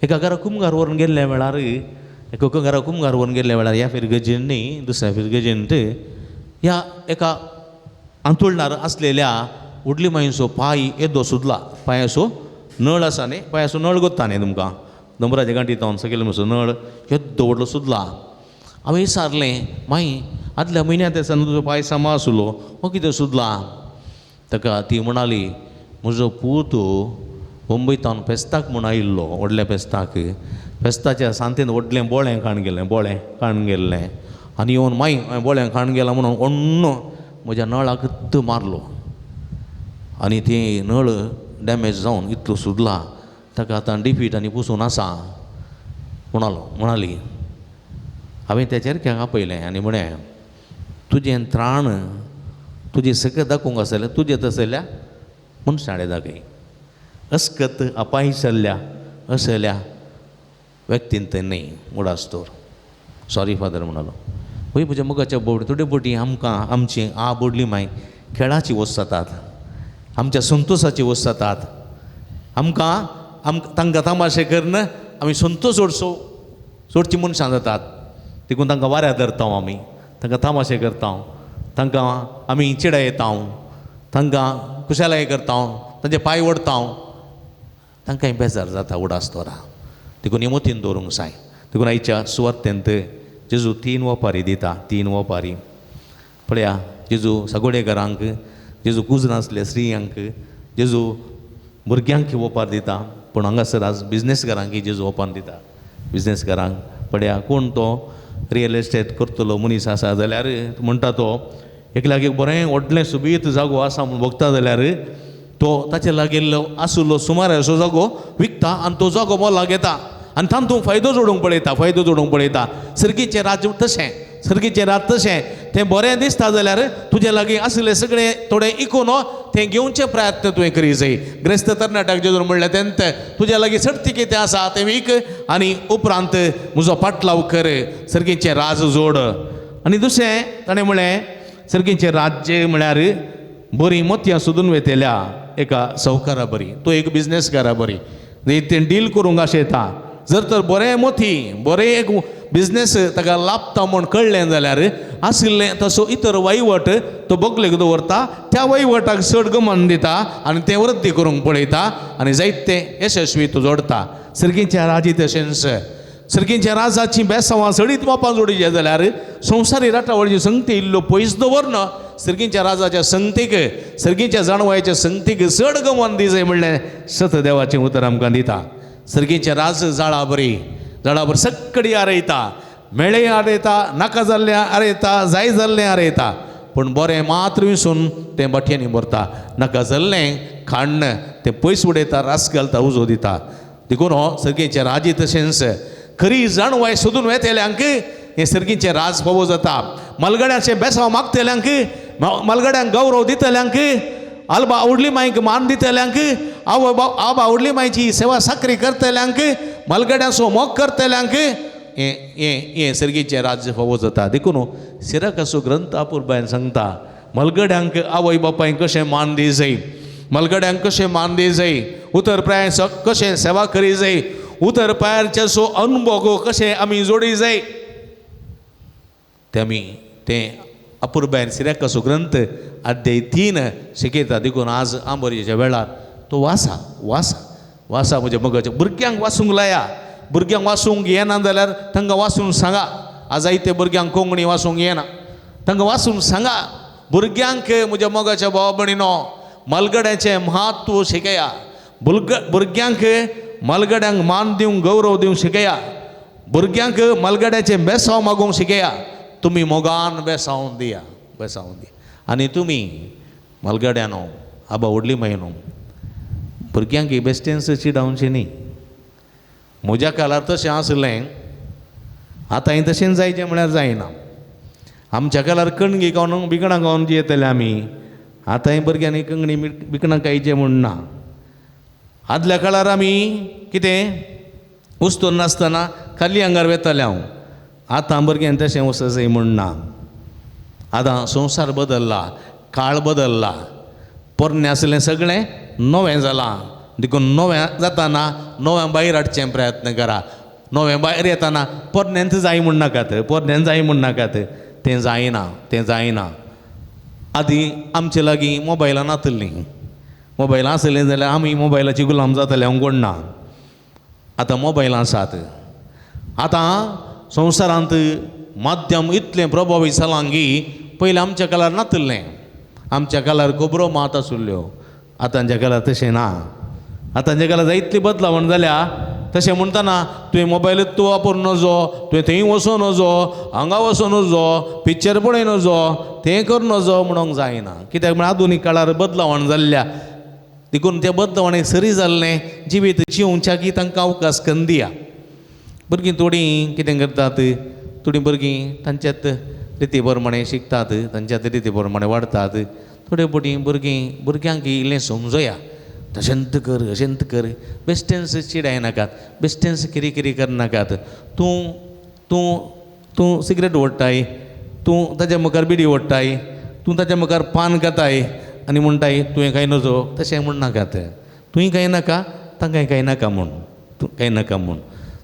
एका घरा कुमगार व्हरून गेल्ल्या वेळार, एका घरा कुमगार व्हरून गेल्ल्या वेळार ह्या फिरगजेन न्ही दुसऱ्या फिरगजेंत ह्या एका आंतुळणार आसलेल्या व्हडली मायचो पांय येदो सुदला, पांयाचो नळ आसा न्ही, पांयाचो नळ गोत्ता न्ही तुमकां, दोंगराच्या गांठी जावन सकयल मातसो नळ येदो व्हडलो सुदला. हांवें विचारलें, माई आदल्या म्हयन्यांत दिसांनी तुजो पांय सामा आसलो, हो कितें सुदला? ताका ती म्हणाली, म्हजो पूत मुंबयतावन फेस्ताक म्हूण आयिल्लो, व्हडल्या फेस्ताक. फेस्ताच्या सांतेन व्हडलें बोळें काण गेलें, बोळें काण गेल्लें आनी येवन माई हांवें बोळें काण गेलां म्हणून ओण्ण म्हज्या नळाक मारलो आनी ती नळ डॅमेज जावन इतलो सुदला, ताका आतां डिफीट आनी पुसून आसा म्हणालो म्हणाली. हांवें त्या चेरक्याक आपयलें आनी म्हळें, तुजें त्राण तुजें सकत दाखोवंक आसलें तुजें तसल्या मनशाडे दाखय, अस्कत अपायसल्ल्या असल्या व्यक्तीन तें न्हय उडास तर. सॉरी फादर म्हणालो. वय म्हज्या मुखाच्या बोड थोडे बोटी आमकां आमची आ बोडली माय खेळाची वस्त जातात, आमच्या संतोसाची वस्त जातात. आमकां आमकां तांकां तमाशे करून आमी संतोश जोडचो चडची मनशां जातात. देखून तांकां वाऱ्यार धरता आमी, तांकां तमाशे करता, तांकां आमी चिडयता, तांकां खुशालाय करता, तांचे पांय ओडता, तांकांय बेजार जाता उडास दवरा. देखून मतीन दवरूंक जाय. देखून आयच्या सुवार्तेंत जेजू 3 वपारी दिता, 3 वपारी. पळया जेजू सगोडेकारांक, जेजू कुजनासले स्त्रियांक, जेजू भुरग्यांक वपार दिता, पूण हांगासर आज बिजनेसकारांक जेजू वपार दिता. बिजनेसकारांक पळया कोण तो रियल एस्टेट करतलो मनीस आसा जाल्यार म्हणटा तो एकल्याक एक बरें व्हडलें सुबीत जागो आसा म्हूण बगता जाल्यार तो ताचे लागिल्लो आशिल्लो सुमार असो जागो विकता आनी तो जागो मोलाक घेता आनी तातूंत फायदो जोडूंक पळयता, फायदो जोडूंक पळयता. सर्गीचें राज्य तशें, सर्गीचें राज तशें, तें बरें दिसता जाल्यार तुजे लागीं आशिल्लें सगळें थोडें इकून तें घेवचे प्रयत्न तुवें करी जाय. ग्रेस्त तरणाट्याक जेजून म्हणलें तेंत तुज्या लागीं सर्ती कितें आसा तें वीक आनी उपरांत म्हजो पाटलाव कर, सर्गीचें राज जोड. आनी दुसरें ताणें म्हणलें सर्गीचें राज्य म्हळ्यार बरीं मोतयां सोदून वेतल्या एका सावकारा बरी, तो एक बिजनेसकारा बरी तें डील करूंक आशेता. जर तर बरें मोती बरें एक बिजनेस ताका लाभता म्हूण कळ्ळें जाल्यार आशिल्लें तसो इतर वहिवट तो बगलेक दवरता, त्या वहिवटाक चड गमन दिता आनी तें वृद्धी करूंक पळयता आनी जायते यशस्वी तो जोडता. सर्गीच्या राजी तशेंच सर्गीच्या राजाची बेसांवां सडीत मापां जोडीचे जाल्यार संवसारी राटावळीची संगती इल्लो पयस दवरन सर्गीच्या राजाच्या संगतीक, सर्गीच्या जाणवायच्या संगतीक चड गमन दिजाय म्हणलें सत देवाचें उतर आमकां दिता. सर्गीचें राज जाळा बरी, जाळा बरी सक्कडी आरयता, मेळे आरयता, नाका जाल्लें आरयता, जाय जाल्लें आरयता, पूण बरें मात्र विसून तें बाटयांनी भरता, नाका जाल्लें खाण्ण तें पयस उडयता, रास घालता, उजो दिता. देखून हो सर्गीचें राजी तशेंच खरी जाणवाय सोदून वेतल्यांक हें सर्गीचें राज फावो जाता. मलगड्याचें बेसांव मागतल्यांक, मलगड्यांक गौरव दितल्यांक, आल्बा आवडली मायक मान दितल्यांक, आवय आबा आवडली मायची सेवा साकरी करतल्यांक, मलगड्यांचो मोग करतल्यांक हें हें हें सर्गीचें राज्य फावो जाता. देखून सिराकाचो ग्रंथ अपुरबायन सांगता मलगड्यांक आवय बापायक कशें मान दी जाय, मलगड्यांक कशें मान दी जाय, उतर प्राय कशें सेवा करी जाय, उतर पायारचे सो अनुभव कशें आमी जोडी जाय, ते आमी तें अपुरबायन सिराकाचो ग्रंथ अध्याय 3 शिकयता. देखून आज आंबोरयेच्या वेळार तो वासा वासा वासा म्हज्या मगाच्या भुरग्यांक वाचूंक लाया. भुरग्यांक वाचूंक येना जाल्यार तांकां वाचून सांगा. आज आयते भुरग्यांक कोंकणी वाचूंक येना, तांकां वाचून सांगा. भुरग्यांक म्हज्या मोगाच्या भाव भयणीनो मलगड्याचें म्हत्व शिकया, भुरग्यांक मलगड्यांक मान दिवंक गौरव दिवंक शिकया, भुरग्यांक मलगड्याचें बेसांव मागूंक शिकया. तुमी मोगान बेसांव दिया, बेसांव दिया. आनी तुमी मलगड्यानो आबा व्हडली म्हयनो भुरग्यांक बेश्टेंच चिडावचें न्ही. म्हज्या काळार तशें आसलें, आतांय तशें जायचें म्हळ्यार जायना. आमच्या काळार कणगी खावन बिकणां खावन जियेतले आमी, आतांय भुरग्यांनी कणगी बिकणां खायचें म्हूण ना. आदल्या काळार आमी कितें उस्तून नासतना खाली आंगार वेताले हांव, आतां भुरग्यांनी तशें वचजाय म्हूण ना. आतां संवसार बदल्ला, काळ बदल्ला, पोरणें आसलें सगळें नवें जालां. देखून नवें जाताना नवें भायर हाडचें प्रयत्न करा. नवें भायर येताना पोरणेंच जाय म्हूण नाकात, पोरणेंच जाय म्हूण नाकात, तें जायना, तें जायना. आदीं आमचे लागीं मोबायलां नातलीं, मोबायलां आसलीं जाल्यार आमी मोबायलाची गुलाम जाताले हांव कोण ना. आतां मोबायलां आसात. आतां संवसारांत माध्यम इतलें प्रभावी जालां की पयलीं आमच्या काळार नातिल्लें. आमच्या काळार खबरो मात आशिल्ल्यो, आतांच्या काळार तशें ना. आतांच्या काळार जायतली बदलावण जाल्या. तशें म्हणटना तुवें मोबायल तूं वापरूं नजो, तुवें थंय वचूं नजो, हांगा वचूं नजो, पिक्चर पळय नजो, तें करूं नजो म्हणूंक जायना. कित्याक म्हळ्यार आधुनीक काळार बदलावण जाल्ल्या देखून त्या बदलावणेक सरी जाल्लें जिवीत जिवच्याकी तांकां अवकाश करून दिया. भुरगीं थोडीं कितें करतात, थोडीं भुरगीं तांच्यात रिती प्रमाणें शिकतात, तांच्यात रिती प्रमाणें वाडटात. थोडे फावटी भुरगीं भुरग्यांक इल्लें समजोया, तशेंत कर अशेंत कर, बेश्टेंच चिडायनाकात, बेश्टेंच किरी किरी करनाकात. तूं तूं तूं सिगरेट ओडटाय, तूं ताच्या मुखार बिडी ओडटाय, तूं ताच्या मुखार पान खाताय आनी म्हणटाय तुवें कांय नजो, तशें म्हणनाकात. तुवें कांय नाका तांकांय कांय नाका म्हूण, तूं कांय नाका म्हूण,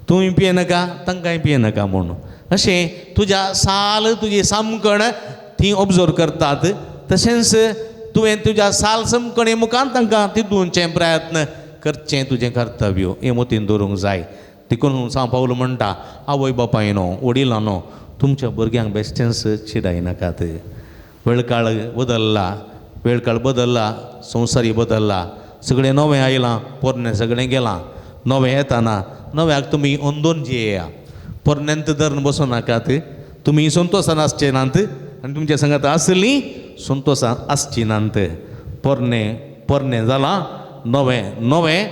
तुवें पियेनाका तांकांय पियेनाका म्हूण. अशें तुज्या साल तुजी सामकण ती ऑब्जर्व करतात. तशेंच तुवें तुज्या साल समकणे मुखार तांकां तितूनचें प्रयत्न करचें तुजें कर्तव्य हें मतीन दवरूंक जाय. देखून सांव पावल म्हणटा, आवय बापायनो वडिलांनो तुमच्या भुरग्यांक बेश्टेंच चिडायनाकात. वेळकाळ बदल्ला, वेळकाळ बदल्ला, संवसारी बदल्ला, सगळें नवें आयलां, पोरणें सगळें गेलां. नवें येताना नव्याक तुमी अंदोन जियेया, पोरण्यांत धरून बसूं नाकात. तुमी संतोशान आसचे नात आनी तुमच्या संगात आसलीं संतोशान आसची नात. पोरणें पोरणें जालां, नवें नवें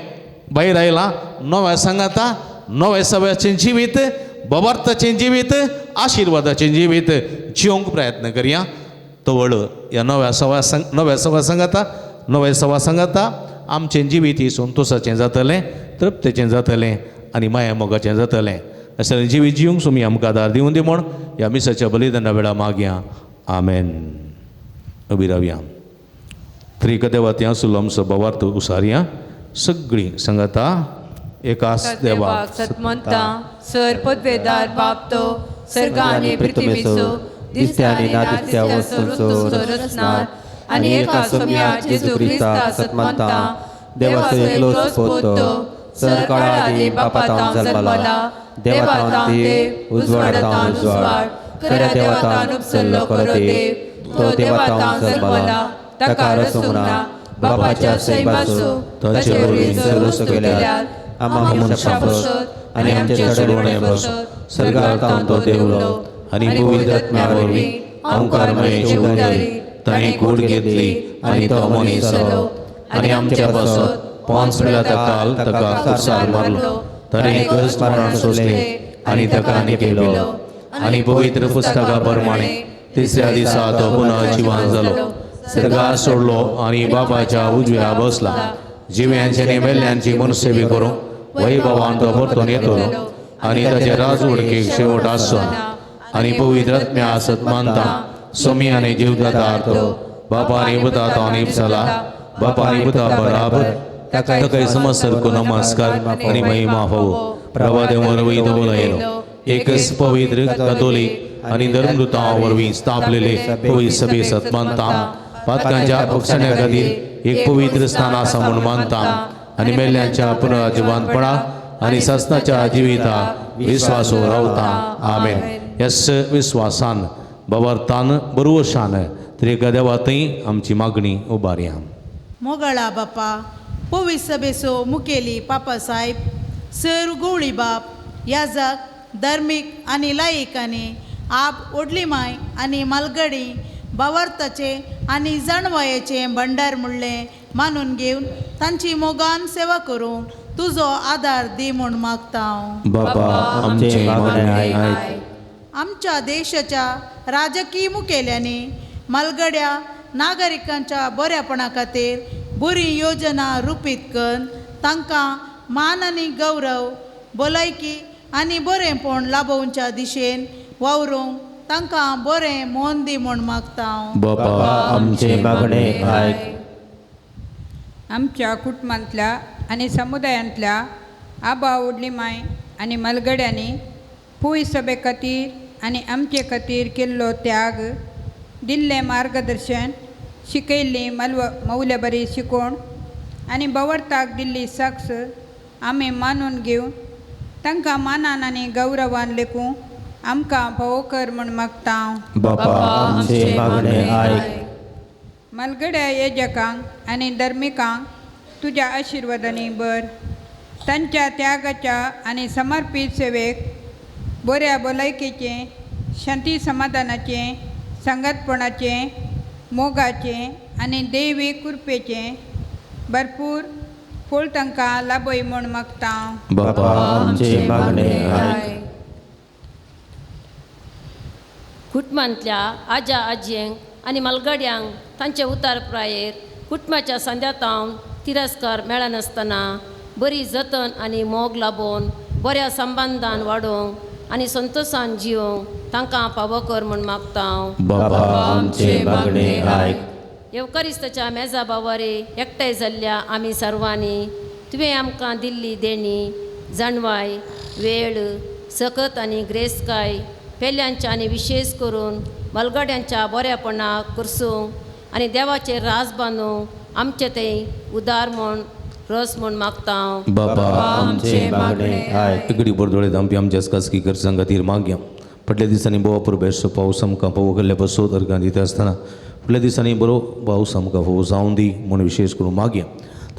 भायर आयलां. नव्या सांगाता नव्या सव्याचें जिवीत, बबार्थाचें जिवीत, आशिर्वादाचें जिवीत जिवंक प्रयत्न करया. तवळ ह्या नव्या सवा नव्या सवा सांगाता नव्या सवा सांगाता आमचें जिवीत ही संतोशाचें जातलें, तृप्तेचें जातलें आनी माया मोगाचें जातलें. अशें जिवीत जिवंक सुमी आमकां आदार दिवन दी म्हूण ह्या मिसाच्या बलिदाना वेळा मागया. आमेन. उबी रावया. त्रिक देवा थंय आसलो आमचो भावार्थ उसारया. सगळीं सांगाता एकाच देवाक सतमंता सर पदवेदार बाप तो सर्गा आनी पृथ्वीचो दिसत्या आनी ना दिसत्या वस्तूंचो रचणार आनी एका सोम्या जेजू क्रिस्ता सतमंता देवाचो एकलोच पूत तो सर काळा आदी बापा जल्मला, देवा देव उजवाडांत उजवाड, खऱ्या देवातान उपसल्लो खरो देव, तो देवातान जल्मला, ताका रचूंक ना, बापाच्या सैमाचो ताचे वरवीं सर्व केल्यात, आम्हा मनशां पासत आनी आमचे चडवणे पासत सर्गांत तो देवलो आनी पवित्र आत्म्या वरवीं ओंकार मायेची उदारी ताणें कूड घेतली आनी तो मनीस जालो आनी आमच्या पासत पोन्स पिलाता काल ताका कुर्सार मारलो. ताणें गज मरण सोंसलें आनी ताका आनी केलो आनी पवित्र पुस्तका प्रमाणे तिसऱ्या दिसा तो पुनः जिवान जालो, सर्गार सोडलो आनी बापाच्या उजव्या बसला. जिव्यांची आनी मेल्ल्यांची मनसेवी करूंक वैभवान तो परतून येतलो आनी ताचे राजवडकेक शेवट आसचो. आनी पवित्र आत्म्या आसत मानता सोमी आनी जीवदाता तो बापा आनी पुता तो आनी चला बापा आनी पुता बराबर ताका समजसरको नमस्कार आनी महिमा फावो. प्रभा देव वरवीं तो बोलायलो एकच पवित्र कथोलीक आनी धर्मदूतां वरवीं स्थापलेले पवित्र सभे सत मानता. पातकांच्या बक्षण्या खातीर एक पवित्र स्थान आसा म्हूण मानता आनी मेल्ल्यांच्या पुनर्जिवानपणा आनी सासणाच्या जिविता विस्वासो रावता. आमेन. यस विस्वासान बवरतान बरवशान त्रिक देवा थंय आमची मागणी उबारया. मोगळा बापा पवित्र सभेचो मुखेली पापा साहेब सर गवळी बाप याजक धार्मीक आनी लायकांनी आप ओडली माय आनी मालगडी भावार्थाचे आनी जाणवायेचें भंडार म्हणलें मानून घेवन तांची मोगान सेवा करूंक तुजो आदार दी म्हूण मागता हांव. बापा आमचें मागणें आयक. आमच्या देशाच्या राजकीय मुखेल्यांनी मालगड्या नागरिकांच्या बऱ्यापणा खातीर बरी योजना रुपीत करून तांकां मान आनी गौरव भलायकी आनी बरेंपण लाभोवच्या दिशेन वावरूंक तांकां बरें मन दी म्हूण मागता हांव. बापा आमचें मागणें आयक. आमच्या कुटुंबांतल्या आनी समुदायांतल्या आबा ओडली माय आनी मलगड्यांनी पूय सभे खातीर आनी आमचे खातीर केल्लो त्याग, दिल्लें मार्गदर्शन, शिकयल्ली मौल्यबरी शिकोवण आनी बवरताक दिल्ली सक्स आमी मानून घेवन तांकां मानान आनी गौरवान लेखूं आमकां पावो कर म्हूण मागता. बापा आमचे मागणे आयक. मालगड्या येजकांक आनी धर्मिकांक तुज्या आशिर्वादांनी भर. तांच्या त्यागाच्या आनी समर्पीत सेवेक बऱ्या भलायकेचें, शांती समाधानाचें, सांगातपणाचें, मोगाचें आनी दैवी कृपेचें भरपूर फळ तांकां लाभय म्हूण मागता. बापा आमचे मागणे आयक. कुटुंबांतल्या आज्या आजयेंक आनी मालगड्यांक तांचे उतार प्रायेर कुटुंबाच्या सांद्यातावन तिरस्कार मेळनासतना बरी जतन आनी मोग लाबोवन बऱ्या संबंदान वाडोवंक आनी संतोशान जिवोवंक तांकां पावो कर म्हूण मागता. बापा आमचे मागणे आयक. येवकारिस्ताच्या मेजा बावारे एकठांय जाल्ल्या आमी सर्वांनी तुवें आमकां दिल्ली देणी, जाणवाय, वेळ, सकत आनी ग्रेसकाय पेल्यांच्या आनी विशेश करून मलगड्यांच्या बऱ्यापणाक करसूंक आनी देवाचेर रास बांदूंक आमचे थंय उदार म्हूण रस म्हूण मागता. बापा आमचे मागणे आयक. इकडे बरदोळे धांपी आमच्या खासगी गरजां खातीर मागया. फाटल्या दिसांनी भोव पुरबेचो पावस आमकां फावो केल्ल्या पासत अर्गां दिता आसतना फाटल्या दिसांनी बरो पावस आमकां फावो जावं दी म्हूण विशेश करून मागया.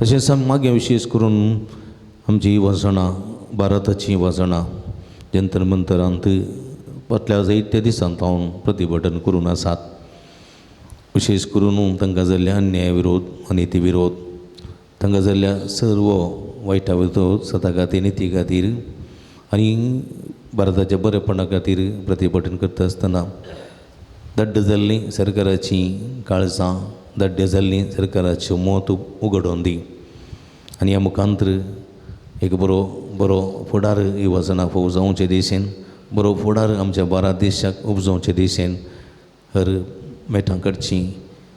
तशेंच आमी मागया विशेश करून आमची वजणां, भारताचीं वजणां जंतर मंतरांत फाटल्या जायत्या दिसांत हांव प्रतिभटन करून आसात. विशेश करून तांकां जाल्ल्या अन्याय विरोध, अनिती विरोध, तांकां जाल्ल्या सर्व वायटा विरोध सता खातीर, निती खातीर आनी भारताच्या बरेपणा खातीर प्रतिभटन करता आसतना दड्ड जाल्लीं सरकाराचीं काळजां, दड्डे जाल्लीं सरकाराच्यो मत उगडोवन दी आनी ह्या मुखांतर एक बरो बरो फुडार युवजनाक फावो जावचे दिशेन, बरो फुडार आमच्या भारत देशाक उपजोवचे दिशेन हर मेटां कडची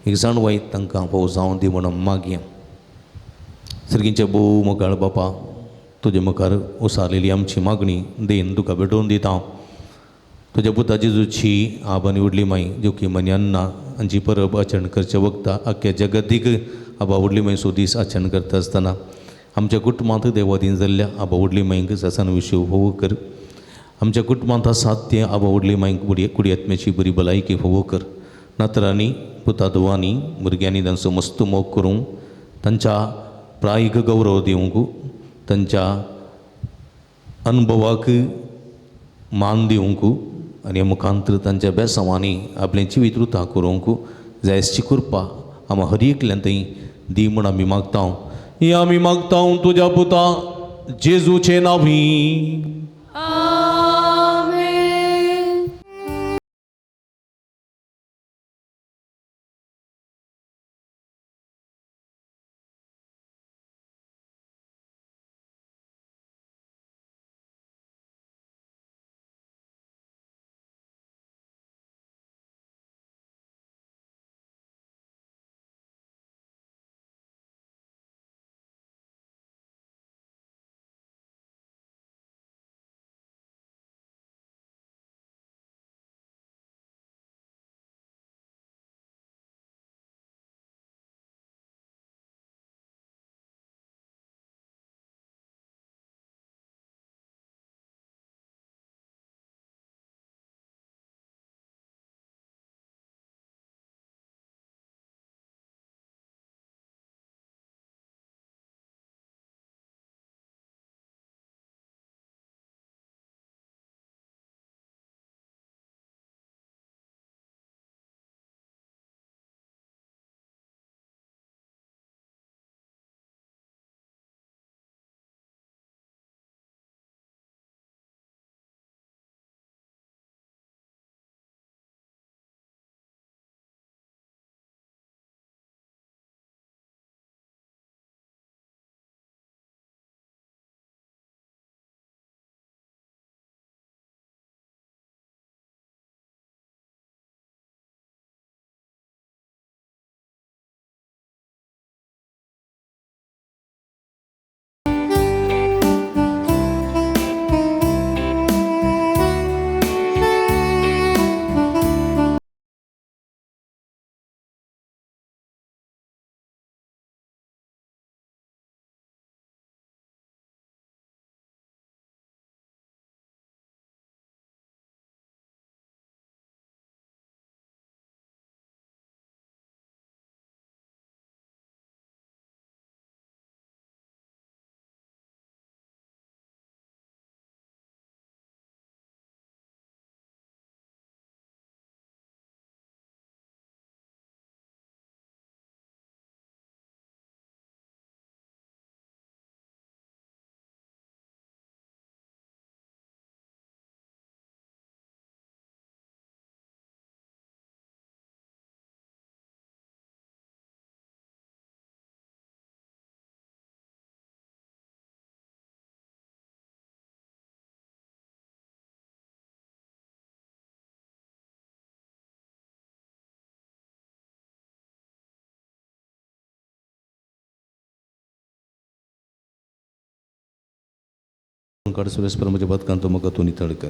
एक जाणवाय तांकां फावो जावं दी म्हणून मागया. सर्गींचे भोव मुखार बापा तुजे मुखार उसारलेली आमची मागणी देन तुका भेटोवन दिता. तुज्या पुता जेजूची आब आनी व्हडली माय जोकी मनी अन्ना हांची परब आचरण करचे वखता आख्ख्या जगतीक आबा व्हडली माय सो दीस आचरण करता आसतना आमच्या कुटुंबांत देवादीन जाल्ल्या आबा व्हडली मायक ससान विशय फावो कर. आमच्या कुटुंबांत आसात ते आबा व्हडली मायक कुडी आत्म्याची बरी भलायकी फावो कर. नातरांनी, पुता धुवांनी, भुरग्यांनी तांचो मस्त मोग करूंक, तांच्या प्रायीक गौरव दिवंक, तांच्या अनुभवाक मान दिवंक आनी मुखांतर तांच्या बेसांवांनी आपलें जिवीत रुता करूंक जायसची कृपा आमा हर एकल्यान थंय दी म्हूण आमी मागता. ही आमी मागता तुज्या पुता जेजूचे नांवी. काड सुरेश म्हज्या बदकान तूं म्हाका तूं नितळ कर.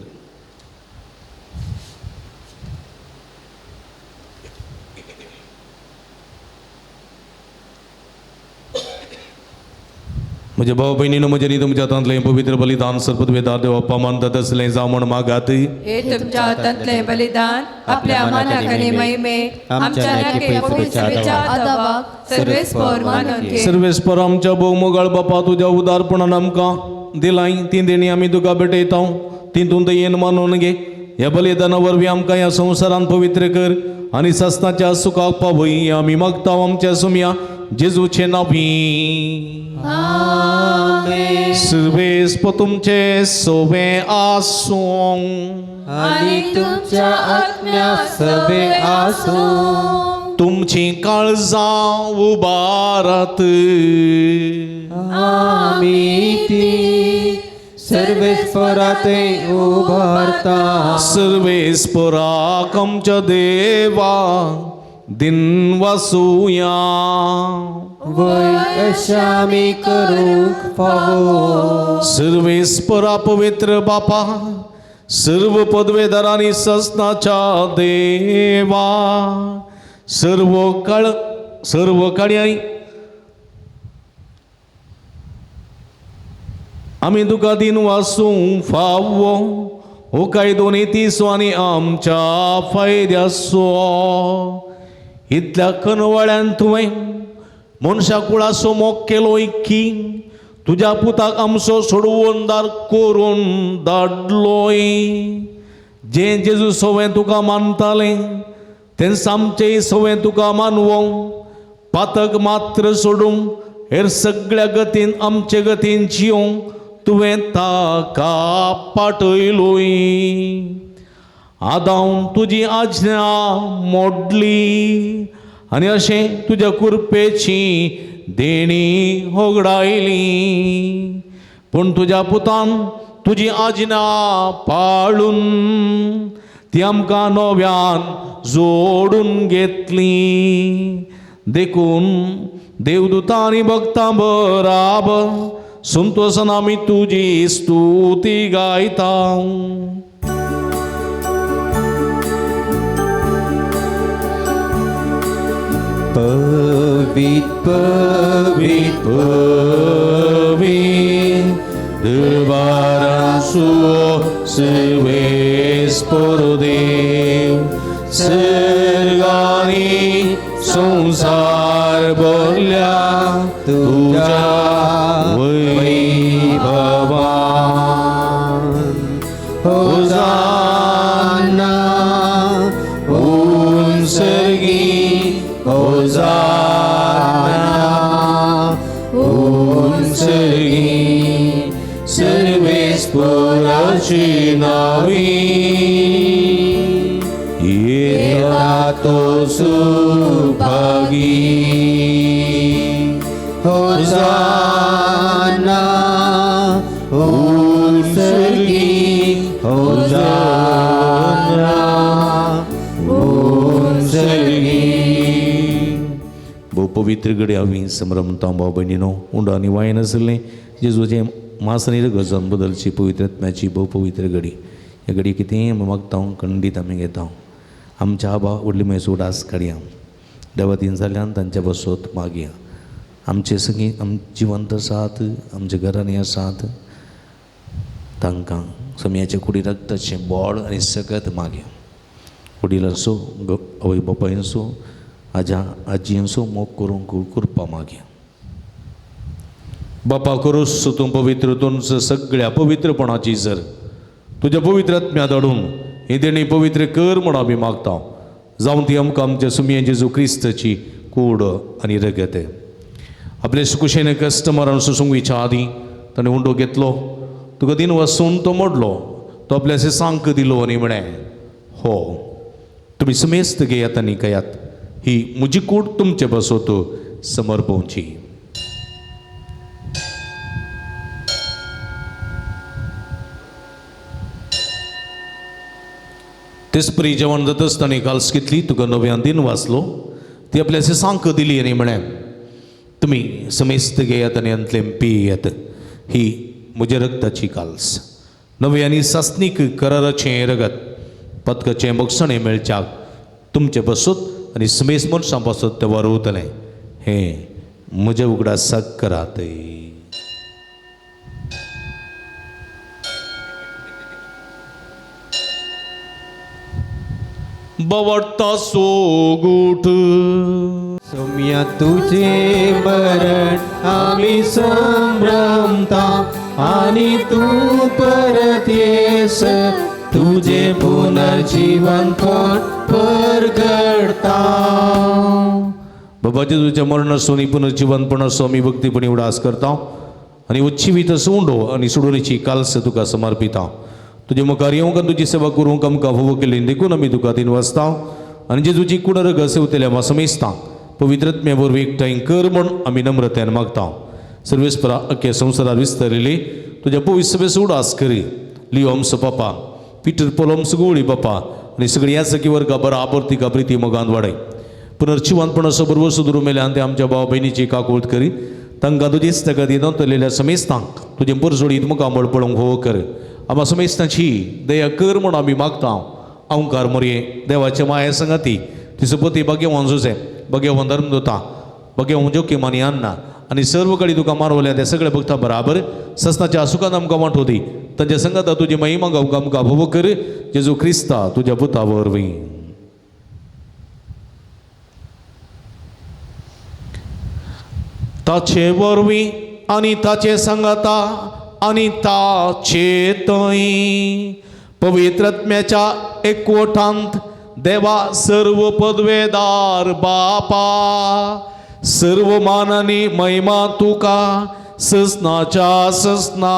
म्हज्या भाव भयणीनो म्हज्या न्ही तुमच्या हातांतलें पवित्र बलिदान सर्पदवेदार देव बाप्पा मानता तसलें जावं म्हण मागात. हे तुमच्या हातांतलें बलिदान आपल्या मानाक आनी महिमेक आमच्या नाके पवित्र आदावाक सर्वेस्पर मानून घे. सर्वेस्पर आमच्या भोव मोगाळ बापा तुज्या उदारपणान आमकां दिलाय ती देणी आमी तुका भेटयता ती तूं दयेन मानून घे. ह्या बलिदाना वरवीं आमकां ह्या संवसारान पवित्र कर आनी सस्नाच्या सुखाक पावय आमी मागता आमच्या सुमया जेजूचे नांवी. सर्वेस्पर तुमचे सोवे आसूं आनी तुमच्या आत्म्या सवे आसूं. तुमची काळजां उबारात आमी ती सर्वेस्पराते उबारता. सर्वेस्पराक आमच्या देवा दिन वासुया. वय अशा आमी करूंक फावो. सर्वेस्परा पवित्र बापा सर्व पदवेदारांनी ससनाच्या देवा सर्व काळ सर्व काड्याय आमी तुका दिन वासूं फावो हो कायदो नितीचो आनी आमच्या फायद्याचो. इतल्या कनवळ्यान तुवें मनशा कुळाचो मोग केलो की तुज्या पुताक आमचो सोडवणदार करून धाडलोय. जें जेजू सवें तुका मानतालें तेंच आमचेय सवें तुका मानवोंक पातक मात्र सोडूंक हेर सगळ्या गतीन आमचे गतीन जियोंक तुवें ताका पाटयलोय. आदांव तुजी आज्ञा मोडली आनी अशें तुज्या कुरपेची देणी होगडायली. पूण तुज्या पुतान तुजी आज्ञा पाळून ती आमकां नव्यान जोडून घेतली. देखून देवदूतां आनी भक्तां बराबर संतोसान आमी तुजी स्तुती गायता. पवित पवित पवित दरबारासो सर्वेस्पर देव सर्गानी संसार भरल्या तुज्या वैभवान. होजाना उंसर्गी होजाना उंसर्गी सर्वेस्पराची नावी येता तो सुभागी. होजाना उंसर्गी होजाना उंसर्गी. भोव पवित्र घडी हांवें संभ्रमता भाव भयणीनो उंडो आनी वायन आसलें जेजूचें मास आनी रगत बदलची पवित्र आत्म्याची भोव पवित्र घडी. ह्या घडी कितेंय आमी मागता खंडीत आमी घेता. आमच्या आबा व्हडली म्हयसो उडास काडया देवातीन जाल्यान तांच्या बसोत मागया. आमचे संगी आम जिवंत आसात आमच्या घरांनी आसात तांकां समयाचे कुडी रक्ताचें बोळ आनी सगत मागया. वडिलांचो आवय बापायंचो आजा आजयेंचो मोग करूंक कृपा मागया. बापा करूस तूं पवित्र तुमचं सगळ्या पवित्रपणाची जर तुज्या पवित्र आत्म्या धाडून ही देणी पवित्र कर म्हूण आमी मागता. जावं ती आमकां आमच्या सुमये जेजू क्रिस्ताची कूड आनी रगत. आपले सुकुशेन कस्टमरान सुसुंगीच्या आदीं ताणें उंडो घेतलो तुका दिन वसून तो मोडलो तो आपल्या सांक दिलो आनी म्हळें हो तुमी समेस्त घेयात आनी कयात ही म्हजी कूड तुमचे बसोत समर्पोवची. तेच परी जेवण जातच ताणें काल्स घेतली तुका नव्यान दिन वाचलो ती आपल्या सांक दिली आनी म्हळें तुमी समेस्त घेयात आनी अंतलें पियात ही म्हज्या रक्ताची काल्स नवे आनी सासणीक कराराचें रगत पदकाचें बक्षणें मेळच्याक तुमचे पासत आनी समेस मनशां पासत तें वरवतलें हें म्हज्या उगडासाक करात. बवडता सोगूठ सोम्या तुझे मरण आमी संभ्रमता आनी तूं परत येस तुझे पुनर्जीवनपण परगडता. बाबा जेजूच्या मरणाचो आनी पुनर्जीवनपणाचो आमी भक्तीपणी उडास करता आनी उच्चीवीत उंडो आनी सोडोवणेची काल्स तुका समर्पिता. तुजे मुखार येवंक आनी तुजी सेवा करूंक आमकां फावो केली देखून आमी तुका तीन वाजता आनी जेजूची कुडरग सेवतल्या आमी समेस्ता पवित्रत्म्या वरवीं एकठांय कर म्हूण आमी नम्रतेन मागता. सर्वेस्परा अख्ख्या संवसारार विस्तारिल्ली तुज्या पवित्र सभेचो उडास करी लियो आमचो पापा पिटर पोल आमचो गोवळी बापा आनी सगळी ह्या सखी वर्गा बराबर तिका प्रिती मोगान वाडय. पुनर्जिवंतपणाचो बरोबर सुदरू मेल्यान ते आमच्या भाव भयणीची काकूळत करी तांकां तुजीच ताका दितलेल्या समेस्तांक तुजें परजोडीत मुखामळ पळोवंक हो कर. आमा समेस्तांची दया कर म्हूण आमी मागता. अंकार मोरये देवाचे माये संगाती तिचो पती भाग्यवान जुजे भाग्यवान धर्मदूता भाग्यवान जोकीम आनी अन्ना आनी सर्व कडेन तुका मारवल्या त्या सगळ्या भक्तां बराबर ससनाच्या सुखान आमकां वांटो दी. तांच्या संगाता तुजी महिमा गावंक आमकां भोव कर जेजू क्रिस्ता तुज्या पुता वरवीं. ताचे वरवीं आनी ताचे संगाता आनी ताचे थंय पवित्रत्म्याच्या एकवटांत देवा सर्व पदवेदार बापा सर्व मान आनी महिमा तुका ससनाच्या ससना.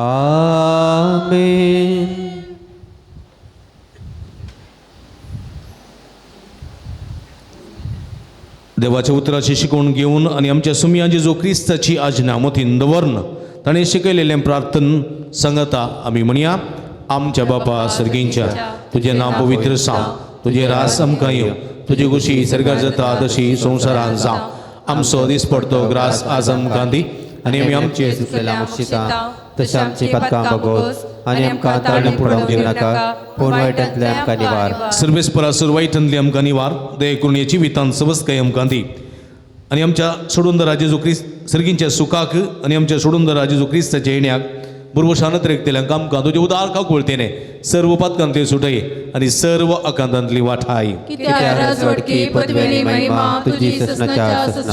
आमेन. देवाच्या उतराची शिकवण घेवन आनी आमच्या सुमया जेजू क्रिस्ताची आज्ञा मतीन दवरन ताणें शिकयलेलें प्रार्थन सांगता आमी म्हणया. आमच्या बापा सर्गींच्या तुजें नांव पवित्र जावं, तुजें रास आमकां येवं, तुजी खुशी सर्गार जाता तशी संवसारान जावं. आमचो दिसपडतो ग्रास आज आमकां दी आनी आमी आमचे चुकलेल्या मुक्षिता तशें आमची पदकां बगोस आनी आमकां ताळणी पुडोवंक दिवं नाका पूण वायटांतले आमकां निवार. सर्वेस्परा सर वायटांतली आमकां निवार दया करून ह्या जिवितांत सवस्काय आमकां दी आनी आमच्या सोडून जेजू क्रिस्त सर्गींच्या सुखाक आनी आमच्या सोडून जेजू क्रिस्ताच्या येण्याक बरोबर शानत रेखतल्यांक आमकां तुजें उदार काकुळतेने सर्व पातकांतली सुटय आनी सर्व आकांतांतली वाठाय.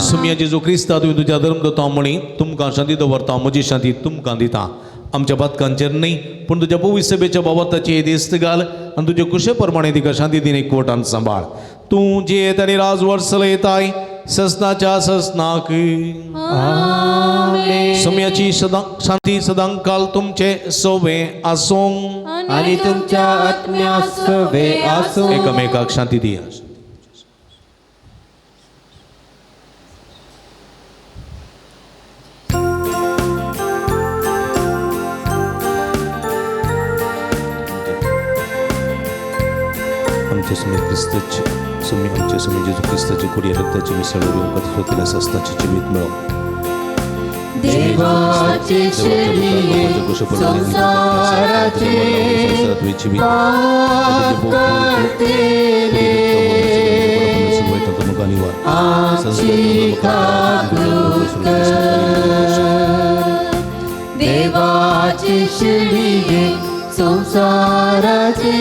सुमया जेजू क्रिस्ता तुवें तुज्या धर्म दता म्हणी तुमकां शांती दवरता म्हजी शांती तुमकां दिता. आमच्या पातकांचेर न्हय पूण तुज्या पवित्र सभेच्या बाबताची दिस्त घाल आनी तुजे कुशे प्रमाणे तिका शांती दिन एकवटान सांबाळ. तूं जियेत आनी राजवट चलयताय ससनाच्या ससनाक. सम्याची सदां शांती सदांकाल तुमचे सोवे आसूं आनी तुमच्या आत्म्या सोवे आसूं. एकामेकाक शांती दिया. आमचे सुमे क्रिस्ताचे सुमी आमचे सुमी जेजू क्रिस्ताची कुडी रक्ताची मिसळ स्वतःला सस्ताचे जीवित मिळो. देवाचे शेळये संसाराचे पाप करतेले आमची काकूत कर. देवाचे शेळये संसाराचे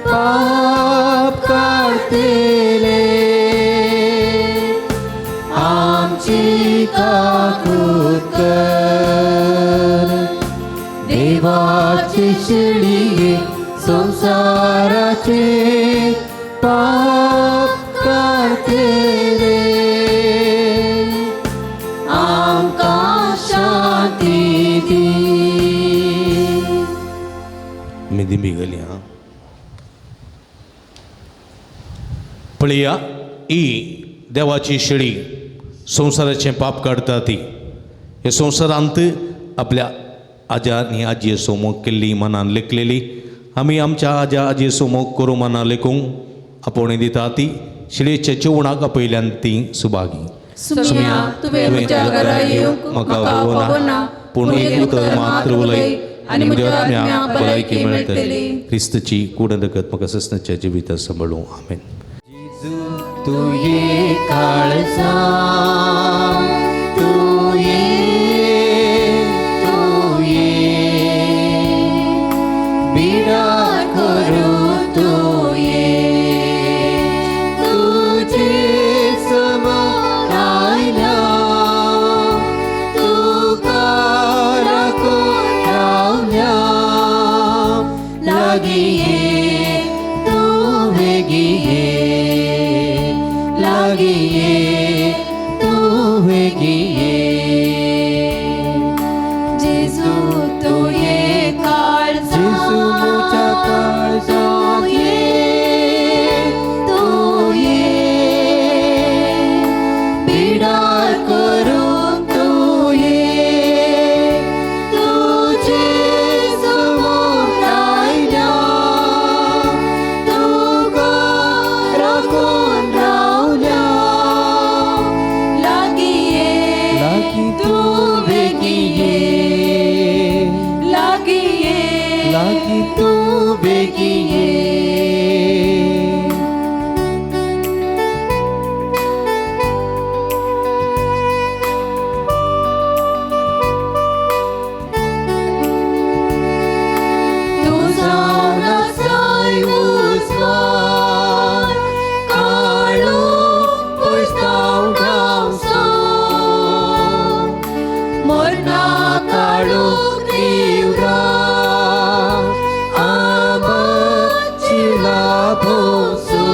पाप करतेले आमची काकूत कर. देवाचे शेळये संसाराचे पाप करतेले आमकां शांती दी. मी दिंबी गेली हा पळया ही देवाची शेळी संवसाराचें पाप काडटा ती. हे संवसारांत आपल्या आज्या आनी आजयेचो मोग केल्ली मनान लेखलेली आमी आमच्या आज्या आजयेचो मोग करूं मनान लेखूंक आपोवणी दिता ती शेळयेच्या जेवणाक आपयल्यान ती सुभागी. सुम्या तुवें म्हज्या घरा येवंक म्हाका फावना, पूण एक उतर मात्र उलय आनी म्हज्या आत्म्याक भलायकी मेळटली. क्रिस्तची कूड रगत म्हाका ससनाच्या जिविता सांबाळूं. आमेन. तूं ये काळजा, तूं ये, तूं ये, बिडार करूं तूं ये, तुजे समोर आयल्या, तुका राखून रावल्या, लागीं ये तूं वेगीं ये, लागीं ये तूं वेगीं ये. जेजू तूं ये काळजा, जेजू म्हज्या काळजांत ये, तूं ये, बिडार करूंक तूं ये, तुजे समोर आयल्या, तुका राखून रावल्या, लागीं ये लागीं तूं वेगीं ये, लागीं ये, लागीं तूं वेगीं ये. तूं जावन आसाय उजवाड, काळोख पयसावन गांवचो, मरणा काळोख निवरा, आमची लाभोसो,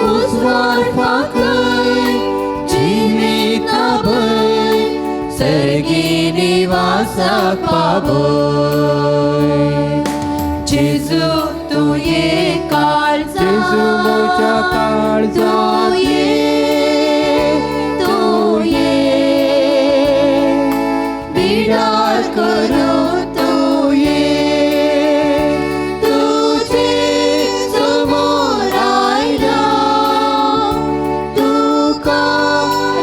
उजवाड फांकय जिविता भंय, सर्गी निवासाक पावय. जेजू तूं ये काळजा, जेजू म्हज्या काळजांत तूं ये, तूं ये, बिडार करूं तूं ये, तुजे समोर आयल्या, तुका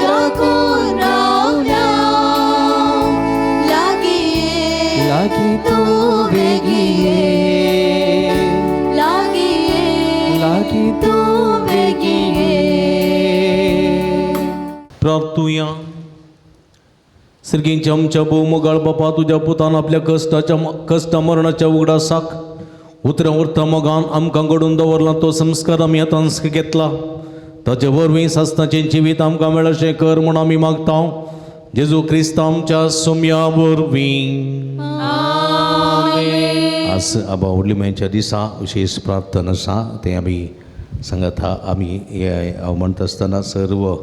राखून रावल्या, लागीं ये लागीं तूं वेगीं ये, लागीं ये, लागीं तूं वेगीं ये. प्रार्थुया. सर्गींच्या आमच्या भोव मोगाळ बापा, तुज्या पुतान आपल्या कश्टाच्या कश्ट मरणाच्या उगडासाक उतरां उरता मोगान आमकां घडून दवरला तो संस्कार आमी आतां घेतला, ताचे वरवीं सासणाचें जिवीत आमकां मेळशें कर म्हूण आमी मागता. जेजू क्रिस्त आमच्या सोम्या वरवीं. आज आबा व्हडली दिसा विशेष प्रार्थना आसा, तें आमी सांगता. आमी हांव म्हणटा आसतना सर्व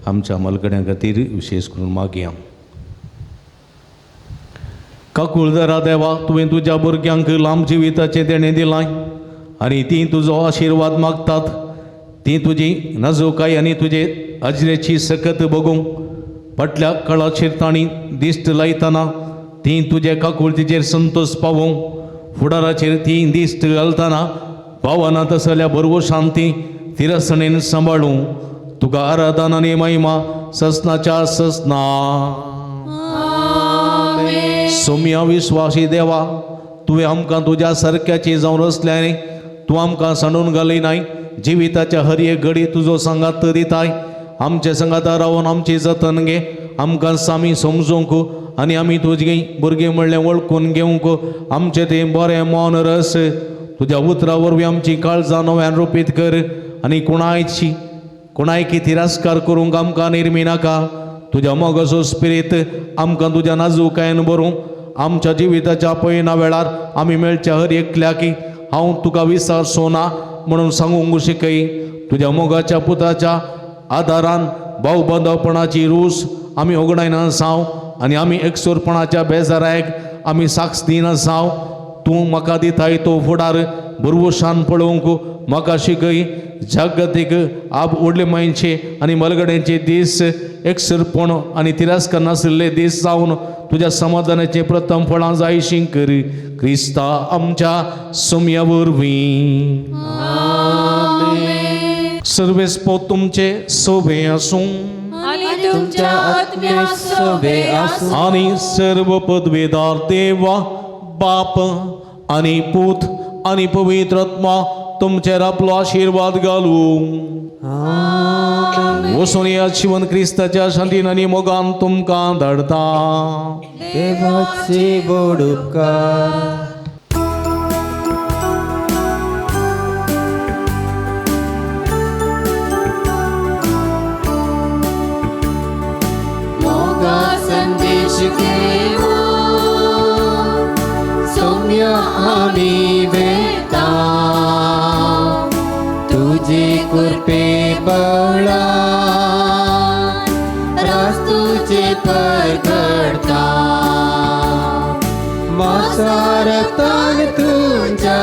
आमच्या मलगड्यां खातीर विशेष करून मागया. काकुळदरा देवा, तुवें तुज्या भुरग्यांक लांब जिविताचें देणें दिलां आनी तीं तुजो आशिर्वाद मागतात. तीं तुजी नाजूकाय आनी तुजे अजरेची सकत बगूंक फाटल्या कळाचेर तांणी दिश्ट लायतना तीं तुजे काकुळतीचेर संतोश पावोवंक, फुडाराचेर तीं दिश्ट घालतना पावना तसल्या बरवो शांती तिरसणेन सांबाळूं. तुका आराधना आनी महिमा ससनाच्या ससना. सोम्या विश्वासी देवा, तुवें आमकां तुज्या सारक्याची जावन रचल्यानी तूं आमकां सांडून घालिनाय. जिविताच्या हर एक घडी तुजो सांगात दिताय. आमचे सांगाता रावन आमची जतन घे. आमकां सामी समजूंक आनी आमी तुजी भुरगीं म्हणलें वळखून घेवंक आमचें तें बरें मौन रस. तुज्या उतरा वरवीं आमची काळजां नव्यान रोपीत कर आनी कोणायची कोणायकी तिरस्कार करूंक आमकां निर्मी नाका. तुज्या मोगाचो स्पिरीत आमकां तुज्या नाजूकायेन भरूं. आमच्या जिविताच्या पयना वेळार आमी मेळच्या हर एकल्याकी हांव तुका विसरचो ना म्हणून सांगूंक शिकय. तुज्या मोगाच्या पुताच्या आदारान भाव बांदवपणाची रूस आमी ओगडायना साव आनी आमी एकसुरपणाच्या बेजारायक आमी साक्ष दिना साव. तूं म्हाका दिताय तो फुडार भुरवशान पळोवंक म्हाका शिकय. जागतीक आप व्हडले मायचे आनी मलगड्यांचे दीस एकसुरपण आनी तिरस्कार नाशिल्ले दीस जावन तुज्या समाधानाचे प्रथम फळां जायशी कर. क्रिस्ता आमच्या सोम्या वरवीं. सर्वेस्पो तुमचे सोबे आसूं आनी तुमच्या आत्म्या सोबे आसूं. आनी सर्व पदवेदार देवा बाप आनी पूत आनी पवित्र आत्मा तुमचेर आपलो आशिर्वाद घालूं. वचून ह्या शिवन क्रिस्ताच्या शांतीन आनी मोगान तुमकां धाडता. देवाचे व्हड उपकार. मोगा संदेश घेऊन सौम्य आमी वेता तुझे कृपे बळा रास्तूचे परगडता मासारतान तुझ्या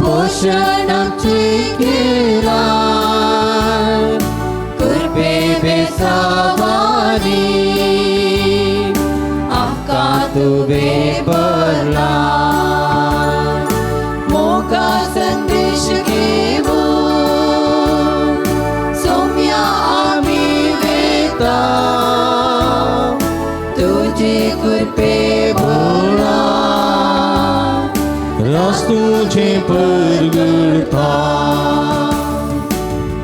पोषण आमचे केला कृपे बेसावानी आमकां तुवें भरला. मोगा संदेश घेऊन सौम्या आमी वेता तुझे कृपे भरला रास्तूचे परगडता.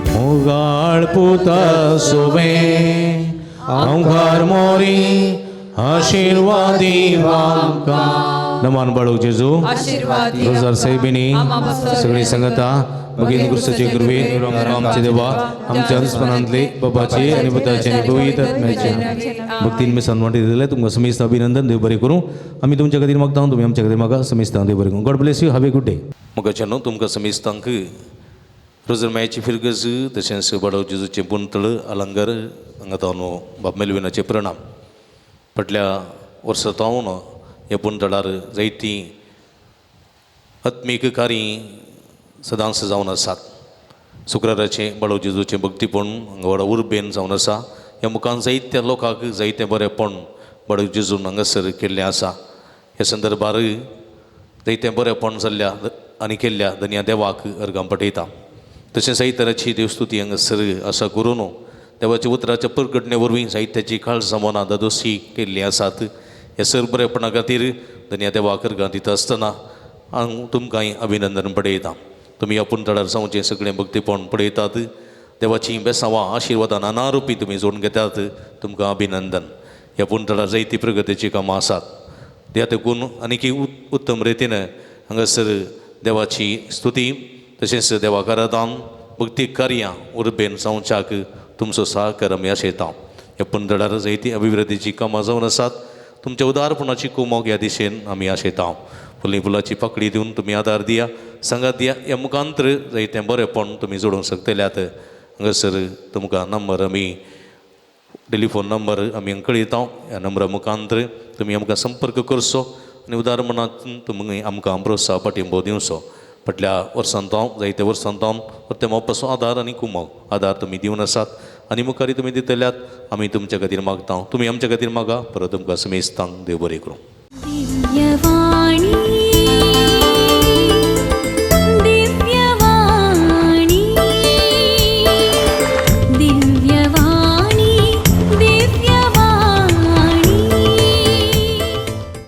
मोगाळ पुता सोबे आमकार मोरी आशिर्वादी आमकां. नमान बाळूक जेजू आशीर्वाद रोजार साहेबिनी सगळी संगता भगिनी कृष्णाचे कृपेन आमचे देवा आमच्या दुस्मनांतले बाबाचे आनी पुताचे आनी पवित्र आत्म्याचे भक्तीन मी सन्मान दिले तुमकां समेस्त अभिनंदन. देव बरें करूं. आमी तुमच्या खातीर मागता, तुमी आमच्या खातीर मागा. समेस्तांक देव बरें करूं. God bless you. Have a good day. मोगाच्यानो तुमकां समेस्तांक रोजर मायाची फिरगज तशेंच बाडव जेजूचें पुंतळ अलंकार हांगा तावन बाब मेलविनाचे प्रणाम. फाटल्या वर्सा तावन ह्या पुंतळार जायतीं आत्मीक कार्य सदांच जावन आसात. शुक्राराचें बाळव जेजूचें भक्तीपण हांगा व्हडा उर्बेन जावन आसा. ह्या मुखान जायत्या लोकांक जायतें बरेंपण बाळव जेजून हांगासर केल्लें आसा. ह्या संदर्भार जायतें बरेंपण जाल्ल्या आनी केल्ल्या धनया देवाक अर्गां पठयता. तशें जायते तराची देवस्तुती हांगासर आसा करून देवाच्या उतराच्या परगटणे वरवीं जायत्याची काळजां मनां दादोशी केल्लीं आसात. ह्या सर बरेपणा खातीर धनया देवाक अर्गां दिता आसतना हांव तुमकांय अभिनंदन पडयता. तुमी आपूण तळार जावचें सगळें भक्तीपण पळयतात. देवाचीं बेसांवां आशिर्वादां नाना रुपी तुमी जोडून घेतात. तुमकां अभिनंदन. ह्या पुणतळार जायती प्रगतीचीं कामां आसात. त्या तेकून आनीकी उत्तम रितीन हांगासर देवाची स्तुती तशेंच देवाक आराधन भक्ती कार्यां उर्बेन जावच्याक तुमचो सहकार आमी आशयता. ह्या पुणतळार जायती अभिवृद्धीचीं कामां जावन आसात. तुमच्या उदारपणाची कुमोक ह्या दिशेन आमी आशयता. फुली फुलाची पाकळी दिवन तुमी आदार दिया, सांगात दिया. ह्या मुखांतर जायतें बरेंपण तुमी जोडूंक शकतल्यात. हांगासर तुमकां नंबर आमी टेलिफोन नंबर आमी कळयता. ह्या नंबरा मुखांतर तुमी आमकां संपर्क करचो आनी उदार मनांत तुमी आमकां प्रोत्साह पाठिंबो दिवचो. फाटल्या वर्सान तावन जायत्या वर्सान तावन परते मोपाचो आदार आनी कुमोक आदार तुमी दिवन आसात आनी मुखारी तुमी दितल्यात. आमी तुमच्या खातीर मागता, तुमी आमच्या खातीर मागा. परत तुमकां समेस्तांक देव बरें करूं. दिव्यवाणी.